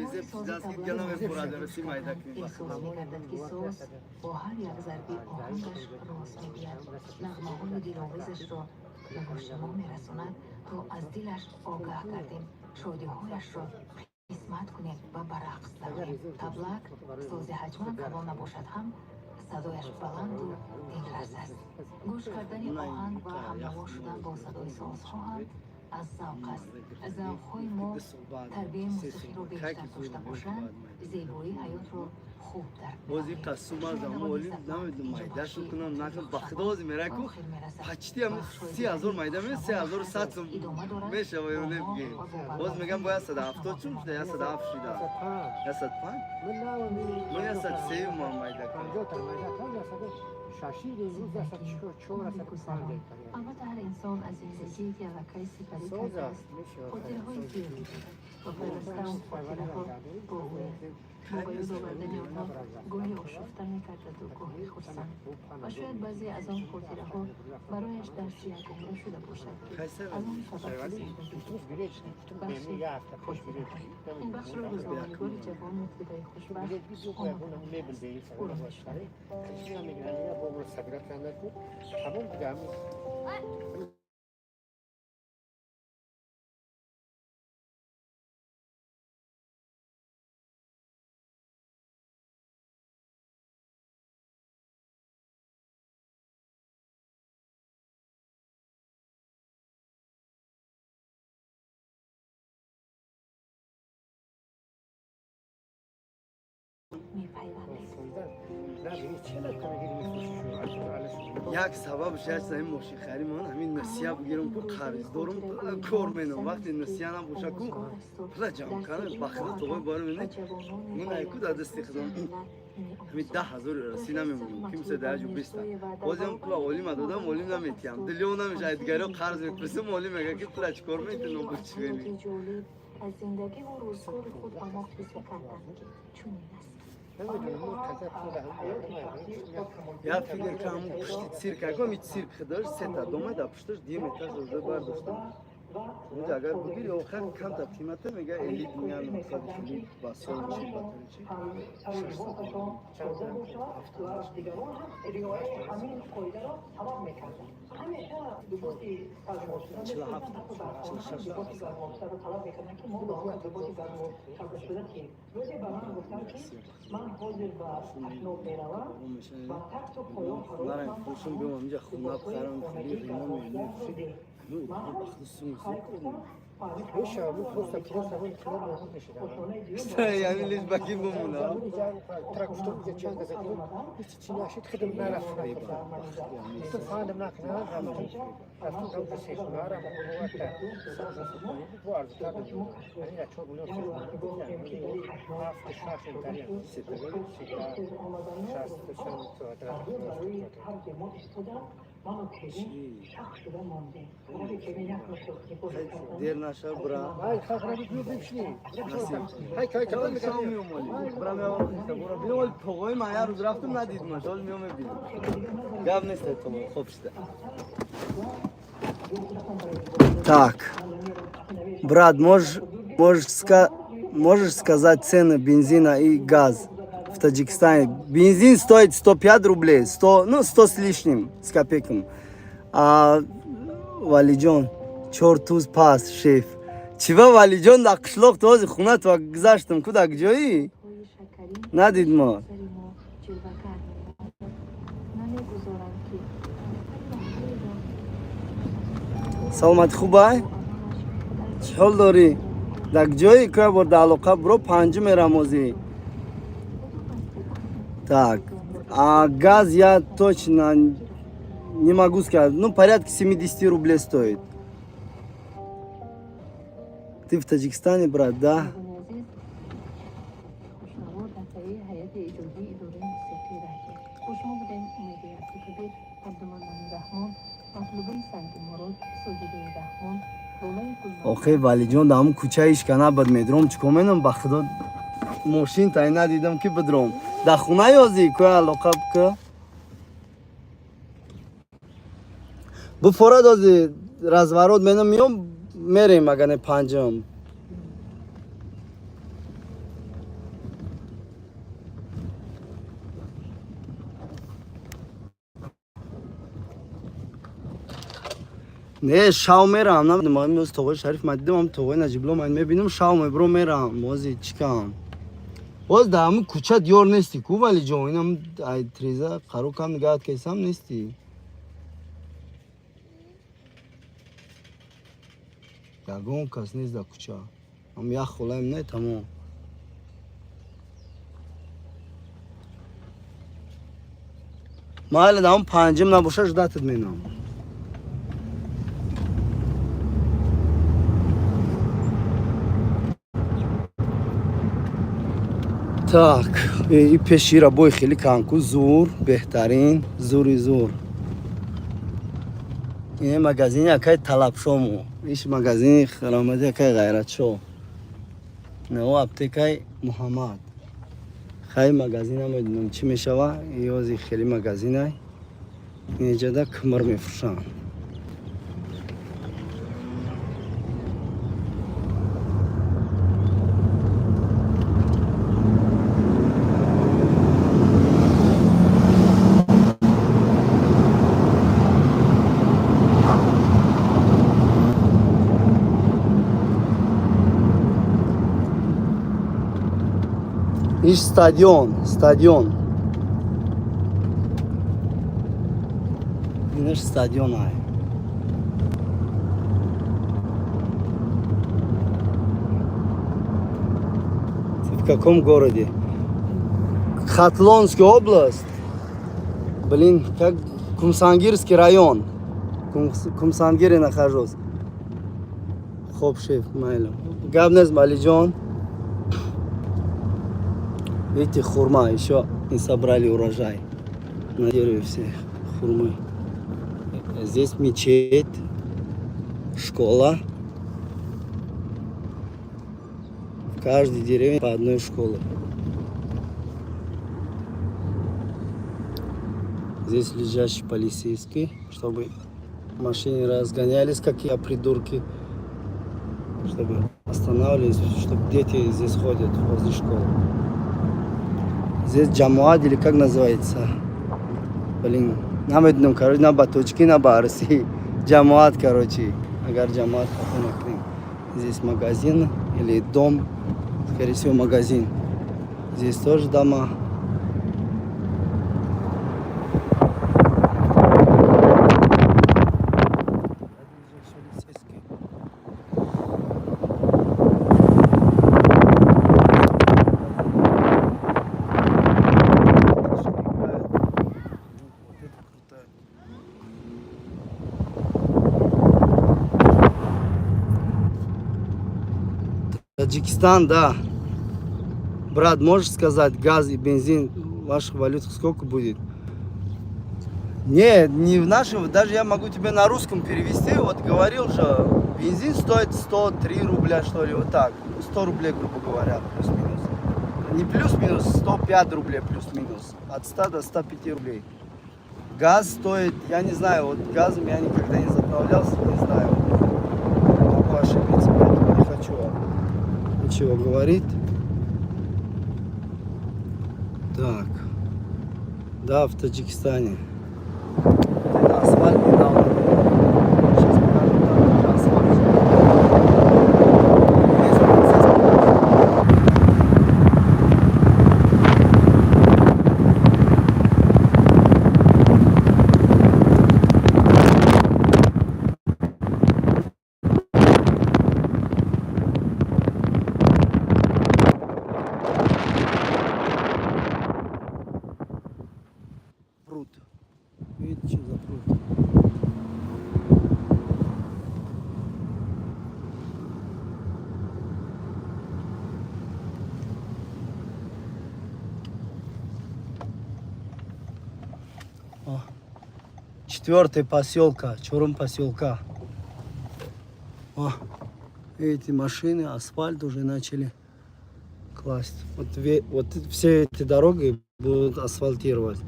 Навои сози таблак эҳсос мегардад, ки соз бо ҳар як зарби оҳангаш роз мегӯяд, нағмаҳои диловезашро ба гӯши мо мерасонад, то аз дилаш огаҳ гардем, шодиҳояшро қисмат кунем ва ба рақс дароем. Таблак сози ҳаҷман калон набошад ҳам, садояш баланду дилрас аст. Гӯш кардани оҳанг ва ҳамнаво шудан бо садои созҳо ҳам аз завқ аст. Завқҳои мо тарбияи мусиқиро бештар дошта бошанд, зебоии ҳаётро хуб дарк Боз ин қасум аз амо оли намедум майда шу кунам накунам, ба худо ҳозир мерай ку почти ҳам 30 000 майда ме, 3100 сум мешава ё не, бигем. Боз мегам, бо 170 чум шуда, 107 шуда, 105, ман 103 ман майда кунам. Албатта, ҳар инсон аз зиндагие, ки аллакай сипарӣ кардааст, хотираҳои зиёде дорад ва пайваста он хотираҳо бо ӯянд. Бо ба ёд овардани онҳо гоҳе ошуфта мегардаду, гоҳе хурсанд. Ва шояд баъзе аз он хотираҳо барояш дарси якумра шуда бошад, ки аз он сабақи зиндагӣ гирифта. Бахши хотираҳо. Ин бахшро рӯзноманигори ҷавон мутрибаи хушбахт омода намудааст. Ӯро мешунавем. Мепайвандем. Як сабабш аст, ҳамин мошинхарӣ ман ҳамин насия бигирам, ку қарздорум, кор менам. Вақте насия набоша, ку пула ҷамъ кардам, ба худо тоғои бори мене ман айку дар дасти худам ҳамин 10 000 расӣ намемонам, ки миса даҷу биста. Бозиам пула олима додам, олим наметиҳам, дилё намеша. Дигаро қарз мепурсам, олим мега, ки пула чӣ кор мети, нобуд чӣ мени. Аз зиндагиву рӯзгори худ ба мо қисса карданд, ки чунин аст. Я фикр кардам, пушти цирк, аго ми цирк хидаш сета дома, да пушташ дим этаж уже бардоштам. Унҷа агар бигири, охир камтар қимата мега, элит меян, мақсади хеле ба сол чи батари чи 678. 47, 46. Нарам фурӯшам, биём инҷа хона бихарам, хеле ремон мемефурӯши. Яъне лиш ба ки бимона. Дер наша, бра. Бира тоғои ман як рӯз рафтам, надидмаш, ҳол меом, мебинам. Гап нест, тоғой хоб шуда. Так, брат, можешь сказать цены бензина и газ в Таджикистане? Бензин стоит 105 рублей, 100, ну, 100 с лишним, с копейком. А Валиҷон, чор туз пас, шеф. Чива, Валиҷон, дар қишлоқ този хона то гузаштам, ку дар куҷоӣ? Надид мо. Ҷилвагар менамояд, намегузоранд, ки нафари Саломатӣ, хубай? Чӣ ҳол дорӣ? Дар куҷоӣ? Ку як бор дар алоқа биро, панҷу мерам озӣ. Так, а газ я точно не могу сказать. Ну, порядка 70 рублей стоит. Ты в Таджикистане, брат, да? Азиз хушнаво, дар таи ҳайати эҷодии идораи мусиқии радио бо шумо будем Умеди Абдукабир, Абдуманнони Раҳмон, Матлубаи Сангимурод, Соҷидаи Раҳмон, Лолаи Охе, Валиҷон, дар ҳамун кӯча ишка набад, медром, чӣ кор менам, ба худо мошин тай надидам, ки бидром. Дар хона ёзӣ, ку алоқа бикӯ. Буфорад ози разворот менам, миём, мерем, агар не панҷум. Не, шав мерам, намедонам, оз тоғои Шариф ман дидам, тоғои Наҷибло ман мебинам, шав мебро мерам, ози чикам. Боз дар ҳамун кӯча диёр нестӣ ку, Валиҷон, инам ай треза қаро кам нигаҳат кесам нестӣ. Ягон кас нест дар кӯча. Ҳам як холаем не, тамом. Майли, дар ҳамун панҷум набоша, ждатат менам. Так, и пешира бой хеле канку зур, беҳтарин, зури зур. Ин магазини акай Талабшому. Иш магазини хиромади акай Ғайратшо. Нао аптекаи Муҳаммад. Хай, магазин намедонам чӣ мешава, ёзи хеле магазинай. Инҷода кмр мефурӯшанд. Иш стадион, стадион. Инаш стадион ай. Ты в каком городе? Хатлонская область. Блин, как Кумсангирский район. Кумсангире нахожусь. Хоб, шеф, майли. Гап нест, Малиджон. Видите, хурма, еще не собрали урожай. На дереве все хурмы. Здесь мечеть, школа. В каждой деревне по одной школе. Здесь лежащий полицейский, чтобы машины разгонялись, как я, придурки. Чтобы останавливались, чтобы дети здесь ходят возле школы. Здесь ҷамоат или как называется? Блин, намедунам, короче, на ба тоҷикӣ, на ба арси. Ҷамоат, короче. Агар ҷамоат хато накунем. Здесь магазин или дом, скорее всего, магазин. Здесь тоже дома. Вот это круто. Таджикистан, да. Брат, можешь сказать, газ и бензин в ваших валютах сколько будет? Не, не в нашем, даже я могу тебе на русском перевести. Вот говорил же, бензин стоит 103 рубля, что ли, вот так. 100 рублей, грубо говоря, плюс-минус. Не плюс-минус, 105 рублей плюс-минус. От 100 до 105 рублей. Газ стоит, я не знаю, вот газом я никогда не заправлялся, не знаю. Могу ошибиться, поэтому не хочу ничего говорить. Так. Да, в Таджикистане. Это асфальт недавно. Сейчас покажу, там тоже асфальт. Весь процесс покажу. Пруд. Видите, что за пруд? О, четвертый поселка, Чорум поселка. О, эти машины, асфальт уже начали класть. Вот, вот все эти дороги будут асфальтировать.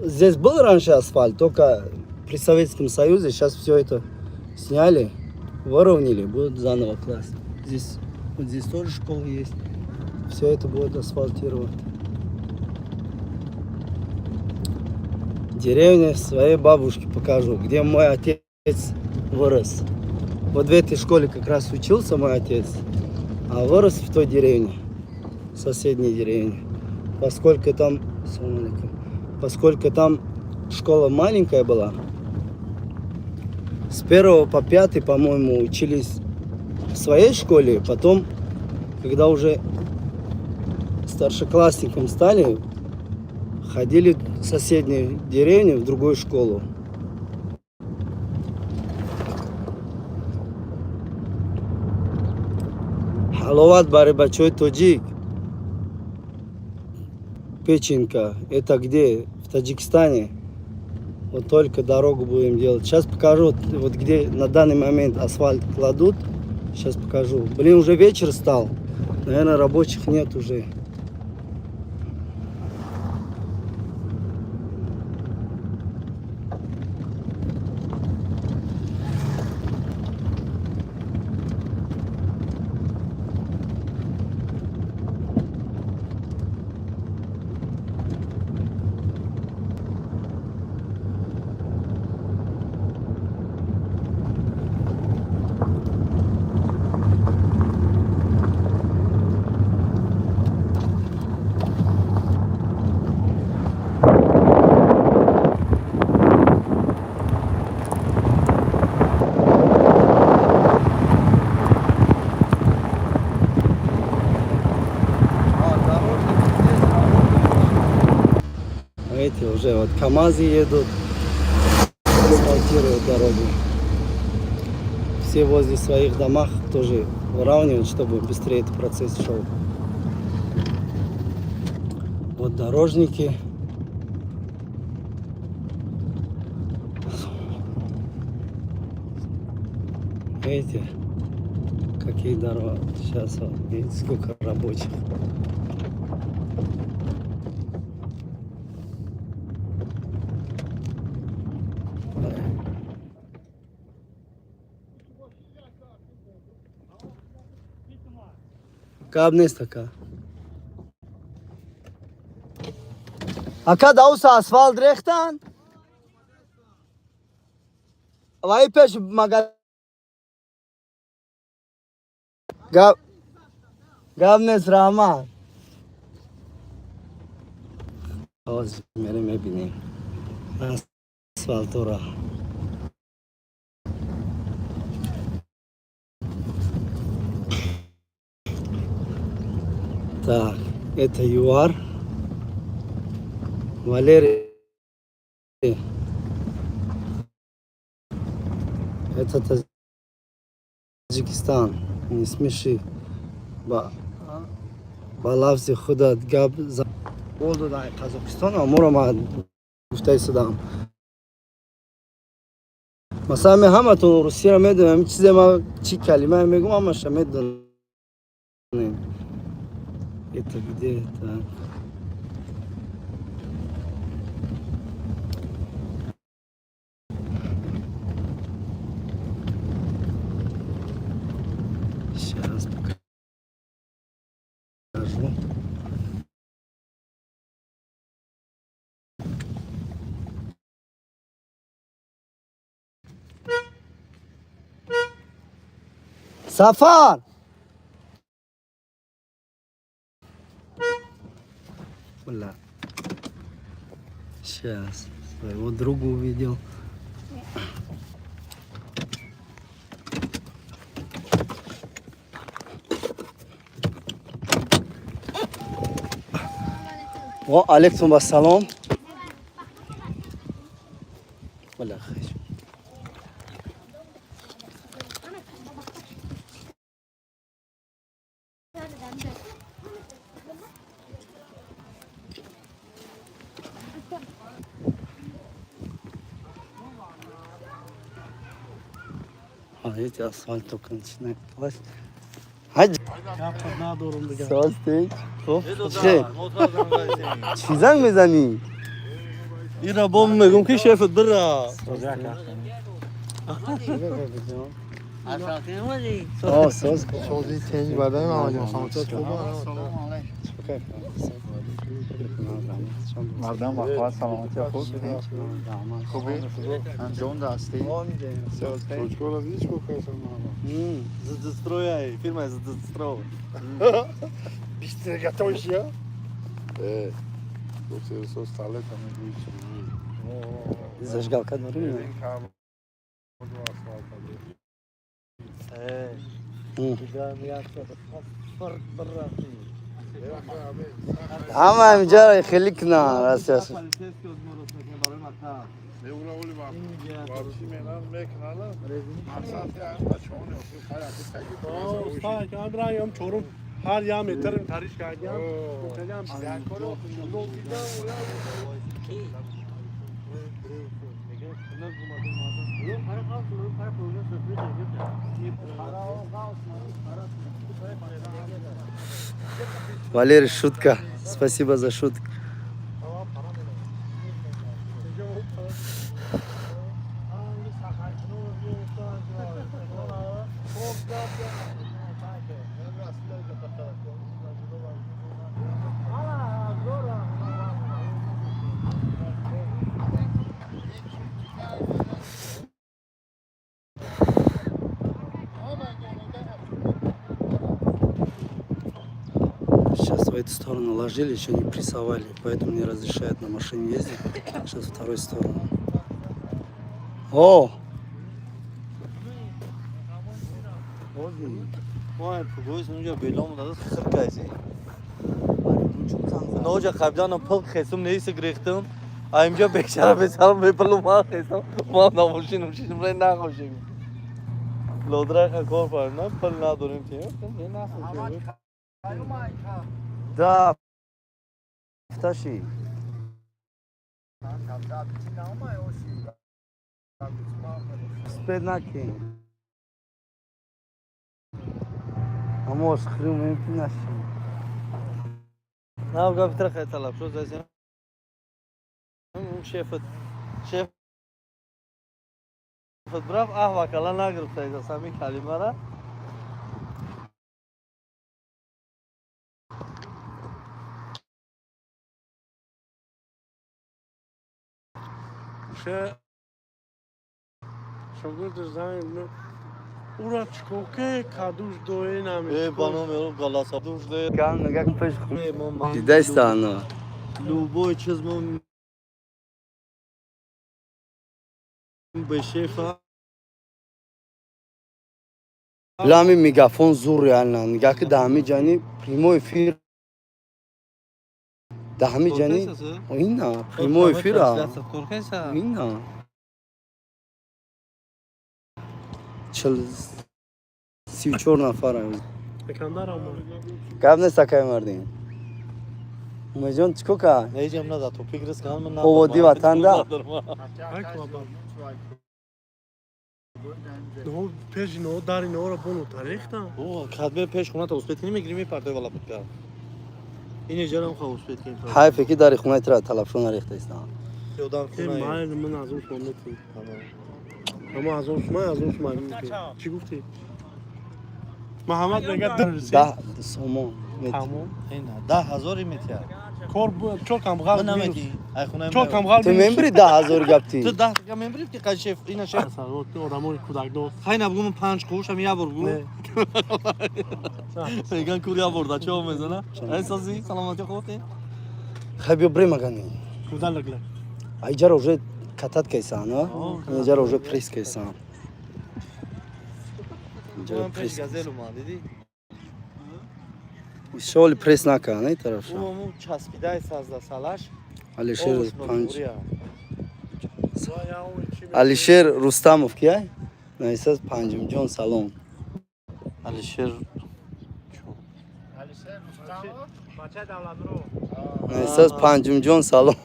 Здесь был раньше асфальт, только при Советском Союзе. Сейчас все это сняли, выровняли, будут заново класть. Здесь, вот здесь тоже школа есть. Все это будут асфальтировать. Деревня своей бабушке покажу, где мой отец вырос. Вот в этой школе как раз учился мой отец, а вырос в той деревне, в соседней деревне. Поскольку там, салам алейкум, поскольку там школа маленькая была, с первого по пятый, по-моему, учились в своей школе, потом, когда уже старшеклассником стали, ходили в соседнюю деревню, в другую школу. Ҳаловат барои бачаҳои тоҷик. Печенка. Это где? В Таджикистане. Вот только дорогу будем делать. Сейчас покажу, вот где на данный момент асфальт кладут. Сейчас покажу. Блин, уже вечер стал. Наверное, рабочих нет уже. Уже вот КамАЗы едут, асфальтируют дорогу. Все возле своих домах тоже выравнивают, чтобы быстрее этот процесс шел. Вот дорожники. Видите, какие дороги. Сейчас вот, видите, сколько рабочих. Гап нест, ака. Ака, дауса асфалт рехтан? Вай пеш мага. Гап гап нест, раҳмат. Ҳозир мерем, мебинем асфалтора. Так, это ЮАР. Валерий. Это Таджикистан. Не смеши. Ба лафзи худат гап за. Қол додан Қазоқистон, аморо ман гуфта истодам. Масалан, мен ҳаматон русияро медонам, чизе ма чӣ калимае мегӯм, ҳамаша медонем. Это где? Так. Сейчас покажу. Сафар! Бля. Сейчас. Своего друга увидел. Ва алейкум ассалом. Бля, хочу. А, видите, асфальт только начинает класть. Ҳаҷ. Состик. Хуб. Чӣ? Чӣ занг мезанӣ? Ира бом мегум ки шефт бира. О, соз. Сози тенҷ бадай Мамаҷон, самочат хуб. Мардам бахват, саломатия хуб. Хубӣ? Анҷом дастӣ? Точкора видишь, сколько я сам Застрояй, фирма Застроя. Быстро готовишь, я? Тут со столе там и будет. Зажигалка дорӣ? Ҳама инҷа хеле кунан растияш. Ҳар як метр тариш кардям. Валерий, шутка. Спасибо за шутку. Сейчас в эту сторону ложили, еще не прессовали, поэтому не разрешают на машине ездить. Сейчас вторую сторону. О! Ой, пугоз унҷа белом дада хир кайси. Ноҷа қабдан пул хесум нест гирифтам. А инҷо бечара бесалом бепулу ман хестам. Мо намошинам шишим рай нахошем. Лодраха кор фарна пул надорем тим. Нахошем. Да. Пташи. Успеть накинь. А может, хрюм им наши. На гап трахай талаб шо зайсем. Шефт шефт браф аҳ вакала нагирифта иза сами калимара. Шогирд занг ура чикор ке кадуш дое наме. Э баном ёру галаса душ де. Ган нага пеш Дидайстана. Любой чиз мо бе шефа. Лами мегафон зур реально. Нига ки да ҳами ҷани прямой эфир. Да ҳами ҷани ина прямой эфир. Ина. 34 нафар. Гап нест акай мардин. Умедҷон чӣ кор кард? Ҳеҷам нада топик рис кардам ман. Ободӣ ватанда. Пеши но дари норо бону тарихта. О, кадбе пеш хуната успеть кунӣ мегирӣ мепартой вала путка. Ин иҷарам ха успеть кунӣ. Ҳайфе ки дари хонаи тира талабшон нарехта истам. Ёдам хонаи. Майли ман аз он шумо метӣ. Ама аз он шумо аз он шумо чӣ гуфтӣ? Муҳаммад мега 10 сомон. Тамом. Ина 10 000 метия. Кор чор камғал наметӣ. Ай хонаи чор камғал. Ту мембри 10 000 гаптӣ. Ту 10 га мембри ки қай шеф ина шеф. Одамои кӯдакдор. Хай набгу ман панҷ қуш ам я бор гу. Меган кур я бор да чо мезана. Ай сози саломатӣ хуб. Хай биё бре магани. Куда лагла. Айҷара уже катат кайсан, а? Айҷара уже пресс кайсан. Инҷа пресс газел омад, дидӣ? Шоли пресс накард, не тарафша. Ӯ часпидай сазда салаш. Алишер панҷ. Алишер Рустамов ки ай? Нависаз Панҷумҷон салом. Алишер Нависаз Панҷумҷон салом.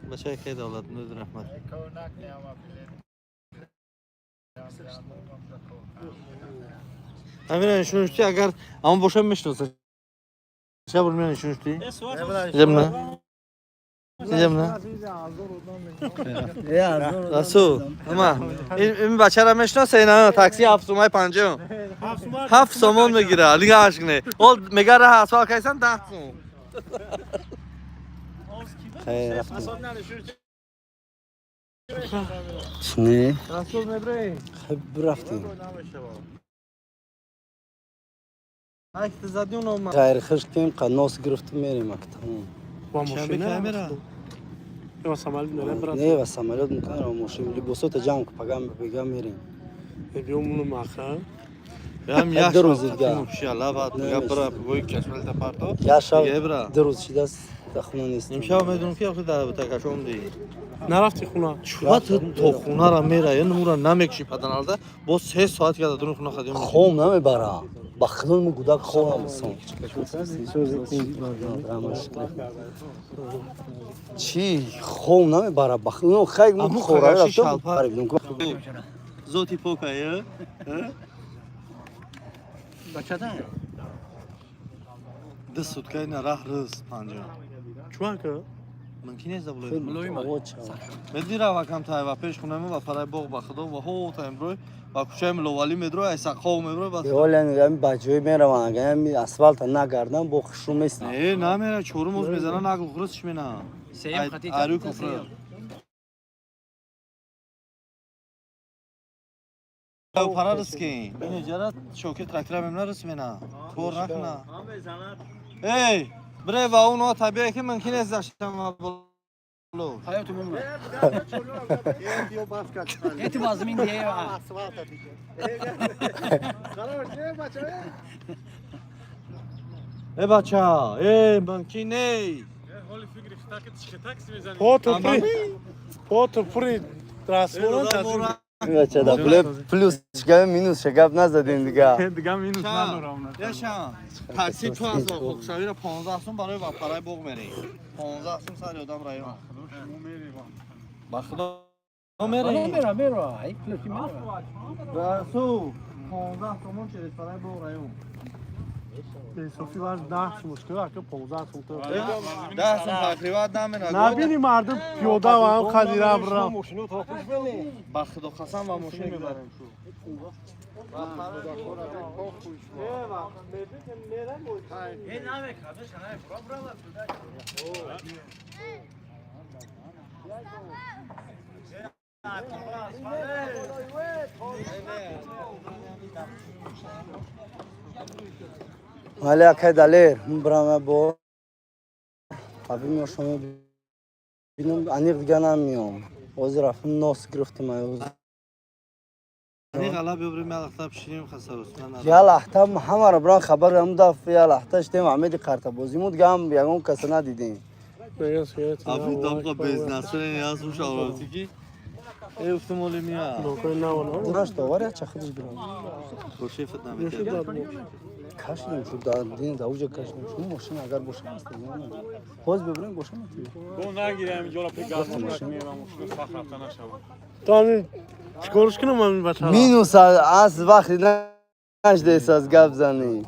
Бачаи хеле давлат нур раҳмат. Амира нишуништи агар ам бошам мешносад. Шабр мена нишуништи? Земна. Земна. Расул, ама ин бачара мешноса ина такси 7 сомаи панҷум. 7 сомон мегира, лига ашкне. Ол мега раҳ асфалт кайсан 10 сом. Хай рафтем. Не? Расул мебрей. Хай рафтем. Ғайри хушк кем қа нос гирифту мерем ак тамом. Бо мошина? Ё самолёт мерем брат. Не, ва самолёт мукан ро мошин либосота ҷамъ ку пагам бега мерем. Биё муну маха. Ям як ду рӯз дига. Лава бра гӯй кашмелта парто. Я шаб ду рӯз шидаст дар хона нестам. Имшаб медонам ки охир дар такашом ди. Нарафти хона. Чуба ту то хонара мера, я нура намекши паданалда. Боз 3 соат ки дар дуни хона хадим. Хом намебара. Ба худон му гудак хом сон. Чӣ хом намебара ба худон хай му хора рафтам. Зоти покая. Бачада. Ду суткаи на раҳ рӯз панҷа. Чуака? Мумкин нест заблои. Меди рава кам тай ва пеш хонаи мо ва фараи боғ ба худо ва ҳо та имрӯй ва кӯчаи Миловалӣ медрой ай саққов меброй ба. Ҳоле ами ба ҷой мераванд агар ами асфалта нагардам бо хушрӯ местам. Не, намера чорум оз мезана нагл хурс мена. Арӯ куфр. Пара рис ки. Ин ҷара шокир трактора мемна рис мена. Кор накна. Эй, бре ва уно табиа ки мумкин нест заштам ва боло. Хаёту мумна. Эти вазмин дие. Э бача, э мумкин нест. Поту пури расмонан. Бачада плюс шгав, минус шгав назадем дига. Дига минус надорам. Яша. Такси ту аз Хокшавира 15 сум барои вапараи боғ мерӣ. 15 сум сари одам район. Ба худо мерӣ. Мера, мера, ай плюси мера. Расул 15 сомон через параи боғ район. Софи вар 10 сум шуд, ака 15 сум то. 10 сум тақрибан намена. Набини мардум пиёда ва ҳам қадира бирам. Ба худо қасам ва мошин мебарем. Вале акай Далер, брама бо абим шумо бинам, аниқ дига намеом. Ҳозир рафтам нос гирифтам ай. Аниқ ала биёбрем, я лахта пишинем хасарус. Я лахта ҳамаро бран хабар ам даф я лахта штем Амеди қартабозимуд гам ягон каса надидем. Аби дамқа без насрен яз уш аврати ки. Э уфтам оли мия. Дураш довар я чахидиш бирам. Бошефт наметиад. Кашидем шуд да дин да уҷа кашидем шуд мошин агар боша аст. Ҳоз бибирем боша мети. Бо нагирем инҷоро пегаз мешавам, мошин сахт рафта нашавад. То ҳамин чикорш кунам ҳамин бачаро? Минус аз вақти наждес аз гап занӣ.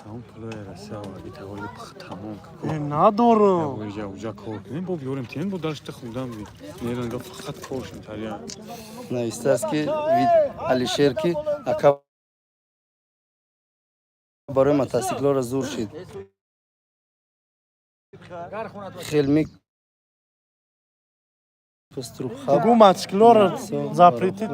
Тамом пулои Россия оварди, таволи тамом. Э, надорам. Уҷа уҷа кор кунем, бо биёрем тен, бо даршта худам би. Неранга фақат кор шим тария. Навистааст ки Алишер ки ака барои мотосиклоро зур шид. Хел мик Гу мотосиклоро запретить.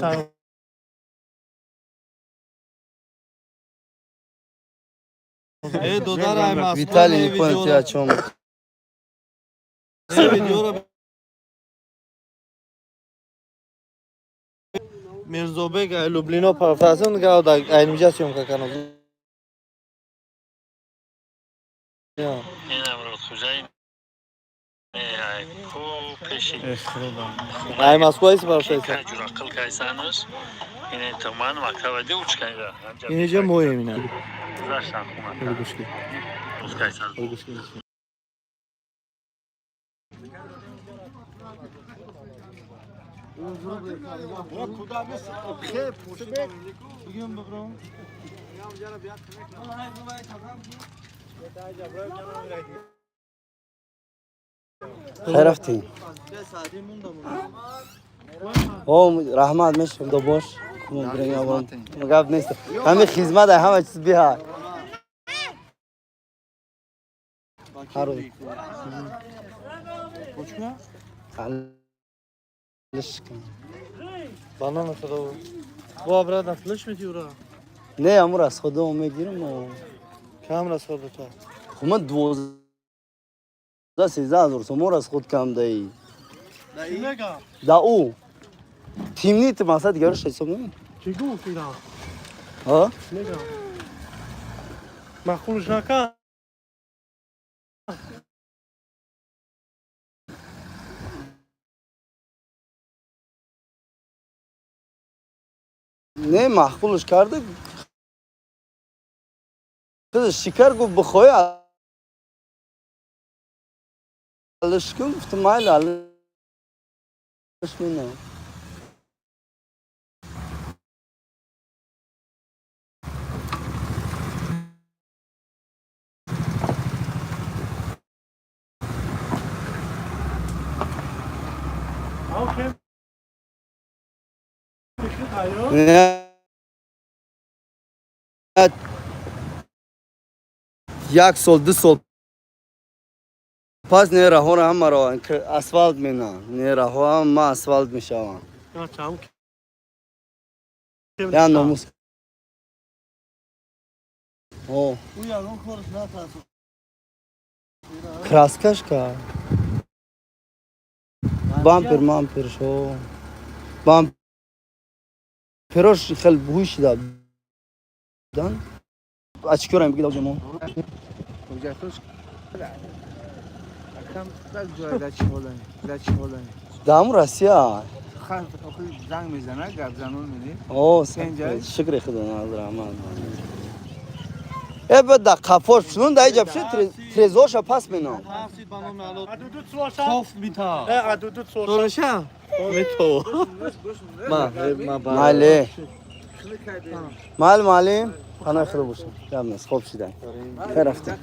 Э додарай Москва. Виталий, не понял ты о чем. Видеоро Мирзобек ай Люблино парафтасын га да айнимҷа съёмка канал. Ай Москва ис парафтасын. Инҷа моем ина. Хайр рафтем. О, раҳмат мешавам, до бош. Гап нест. Ҳамин хизмат ай ҳама чиз биҳа. Ҳар рӯз. Алиш кун. Банана худо. Бо обратно флеш мети ура. Не, аму расходамо мегирам. Кам расходата? Хуб ман 12-13 ҳазор сомон расход кам даи. Да ӯ. Тимни ту мақсад дигарош ҳисоб намекунӣ? Чӣ гуфт ира? Ҳа? Мегам. Маъқулш накард? Не, маъқулш карда. Шикар гуфт бихоҳӣ алиш кун, гуфтам майли алиш менам. Як сол, 2 сол пас нераҳоро ҳамаро асфалт менам, нераҳо ҳама асфалт мешаванд. Я номус. О. Краскаш кард. Бампер мамперш о. Бамперош хел бӯй шида. Дан? Очкиёрам бигид оҷамо. Дар Россия. Занг мезана, гап занон мени. О, шукри худо, раҳмат. Э, ба да қафош пшунун да иҷа пши трезорша пас менам. Дораша? Мето. Ма, ма ба. Майли. Майли, муаллим. Паноҳи худо бошед. Гап нест, хоб шидай. Хейр рафтем.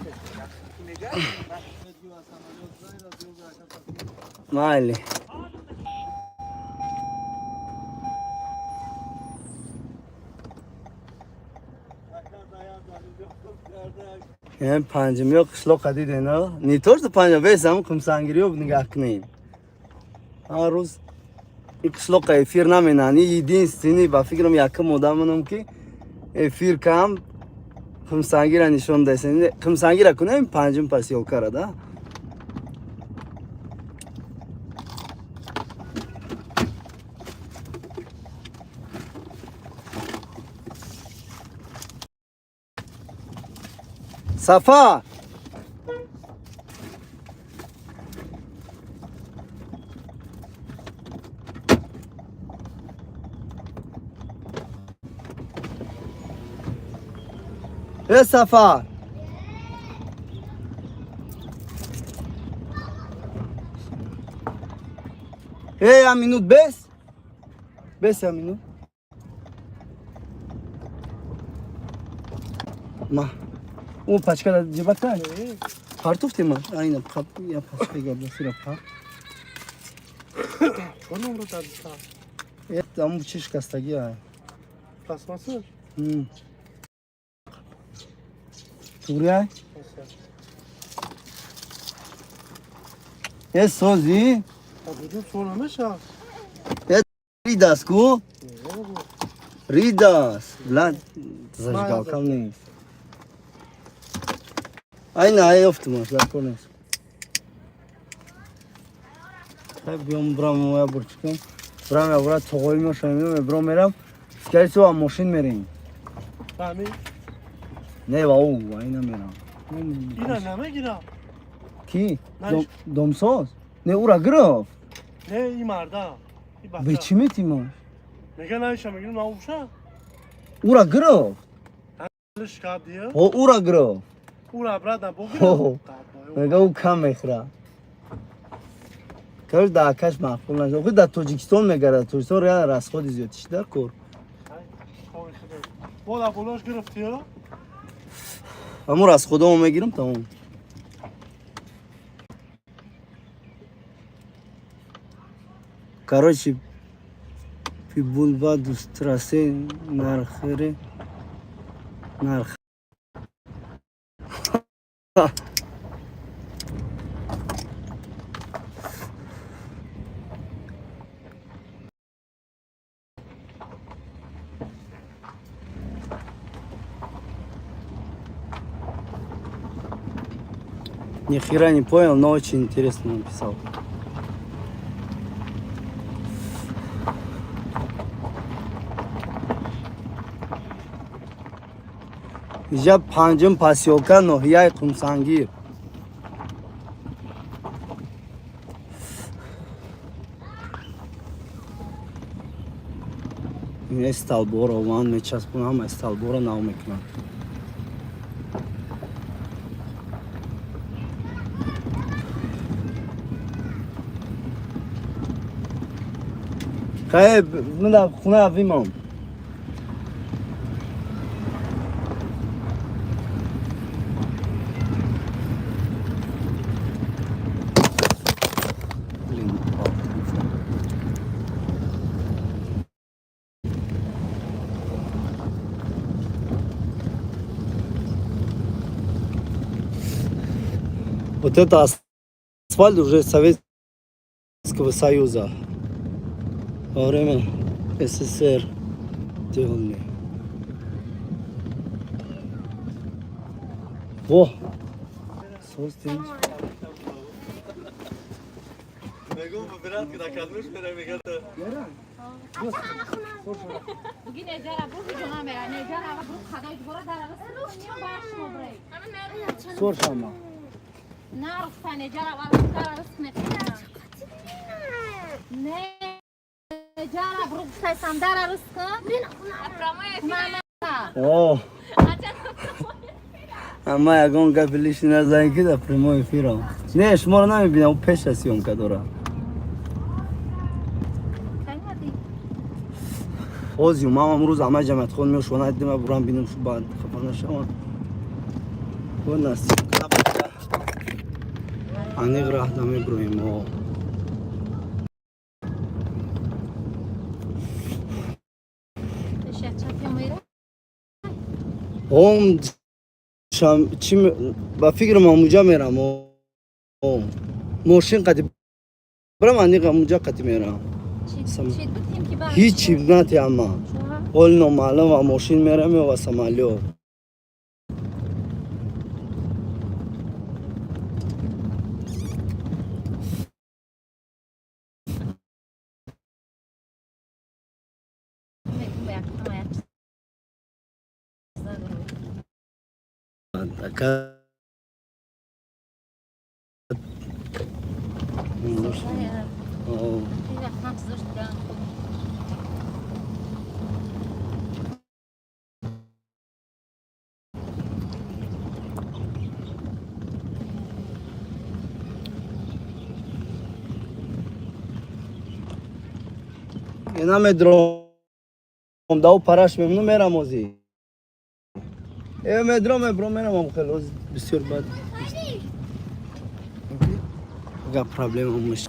Майли. Ин панҷумиё қишлоқа дидена? Не то что панҷум, вес ҳамн қумсангириё нигаҳ кунем. Ҳар рӯз ин қишлоқа эфир наменан. Ин единственный, ба фикрам, якум одаманам, ки эфир кам қумсангира нишон дастен. Қумсангира кунем панҷум посёлкара, да? Сафар! Э, Сафар! Э, я минут бес? Бес я минут. Ма. О, пачка да ҷибака. Партуфти ма. Айна, қап, я пачка габдасира па. Номро дадиста. Э, там чишка стаги ай. Пластмасса? Тугри ай? Э, сози? Дуду со намеша. Э, ридас ку? Ридас. Блядь, зажигалкам нест. Ай, на, ай, офтумаш, дар кор нест. Хай, биём, брам, моя бурчикам. Брам, я брат, тоғои мешам, брам мерам. Скорее всего, мошин мерем. Фаҳмӣ? Не, ва ӯ, ай намерам. Ина намегирам. Ки? Домсоз? Не, ура гирифт. Не, и марда. И Бе чӣ метимаш? Мега наиша мегирам, наубша? Ура гирифт. Шкаф дия? О, ура гирифт. Ура обратно богирам. Мега ӯ кам мехӯрад. Короче, дар акаш маъқул нашуд. Охи дар Тоҷикистон мегарад. Тоҷикистон реально расходи зиёд. Чӣ дар кор? Бола болош гирифти, ё? Ҳамон расходамо мегирам, тамом. Короче, пибулба дустрасе нархире нарх. Ни хера не понял, но очень интересно написал. Иҷа панҷум посёлка ноҳияи Қумсангир. Ин столборо ман мечаспонам, ҳама столборо нав мекунам. Хай, ман хона вимам. Блин, упал телефон. Вот это асфальт уже Советского Союза. Во время СССР делали. Во! Соз тинч. Мегум брат, ки дакадмуш мера мегата. Буги неҷара буру ҷона мера неҷара буру хадой дубора дар шумо брей. Сор шама. Ама ягон гапи лишний назанем, ки дар прямой эфирам. Не, шуморо намебинам, пеша съёмка дорам. Ҳозир ман амрӯз ама ҷамъиятхон мешонад, дима бурам бинам, шу баъд хафа нашавам. Аниқ раҳ намебироем. Ом чи ба фикрам амуҷа мерам, мошин қати бирам, аниқ амуҷа қати мерам. Ҳичи нати ама ҳоли номаълум, ва мошин мерам ё ва самолёт. Намедром, дау параш мемну, мерам ози. Э, медром, мебром, мерам, хеле ози бисёр бад. Ага, проблема муш.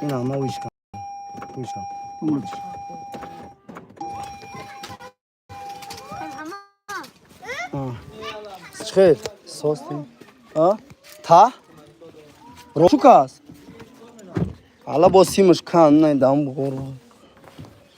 Ина ама вишка. Вишка. Хел, сости. А? Та? Рошук аст? Ала бо симаш кан най дам буғор.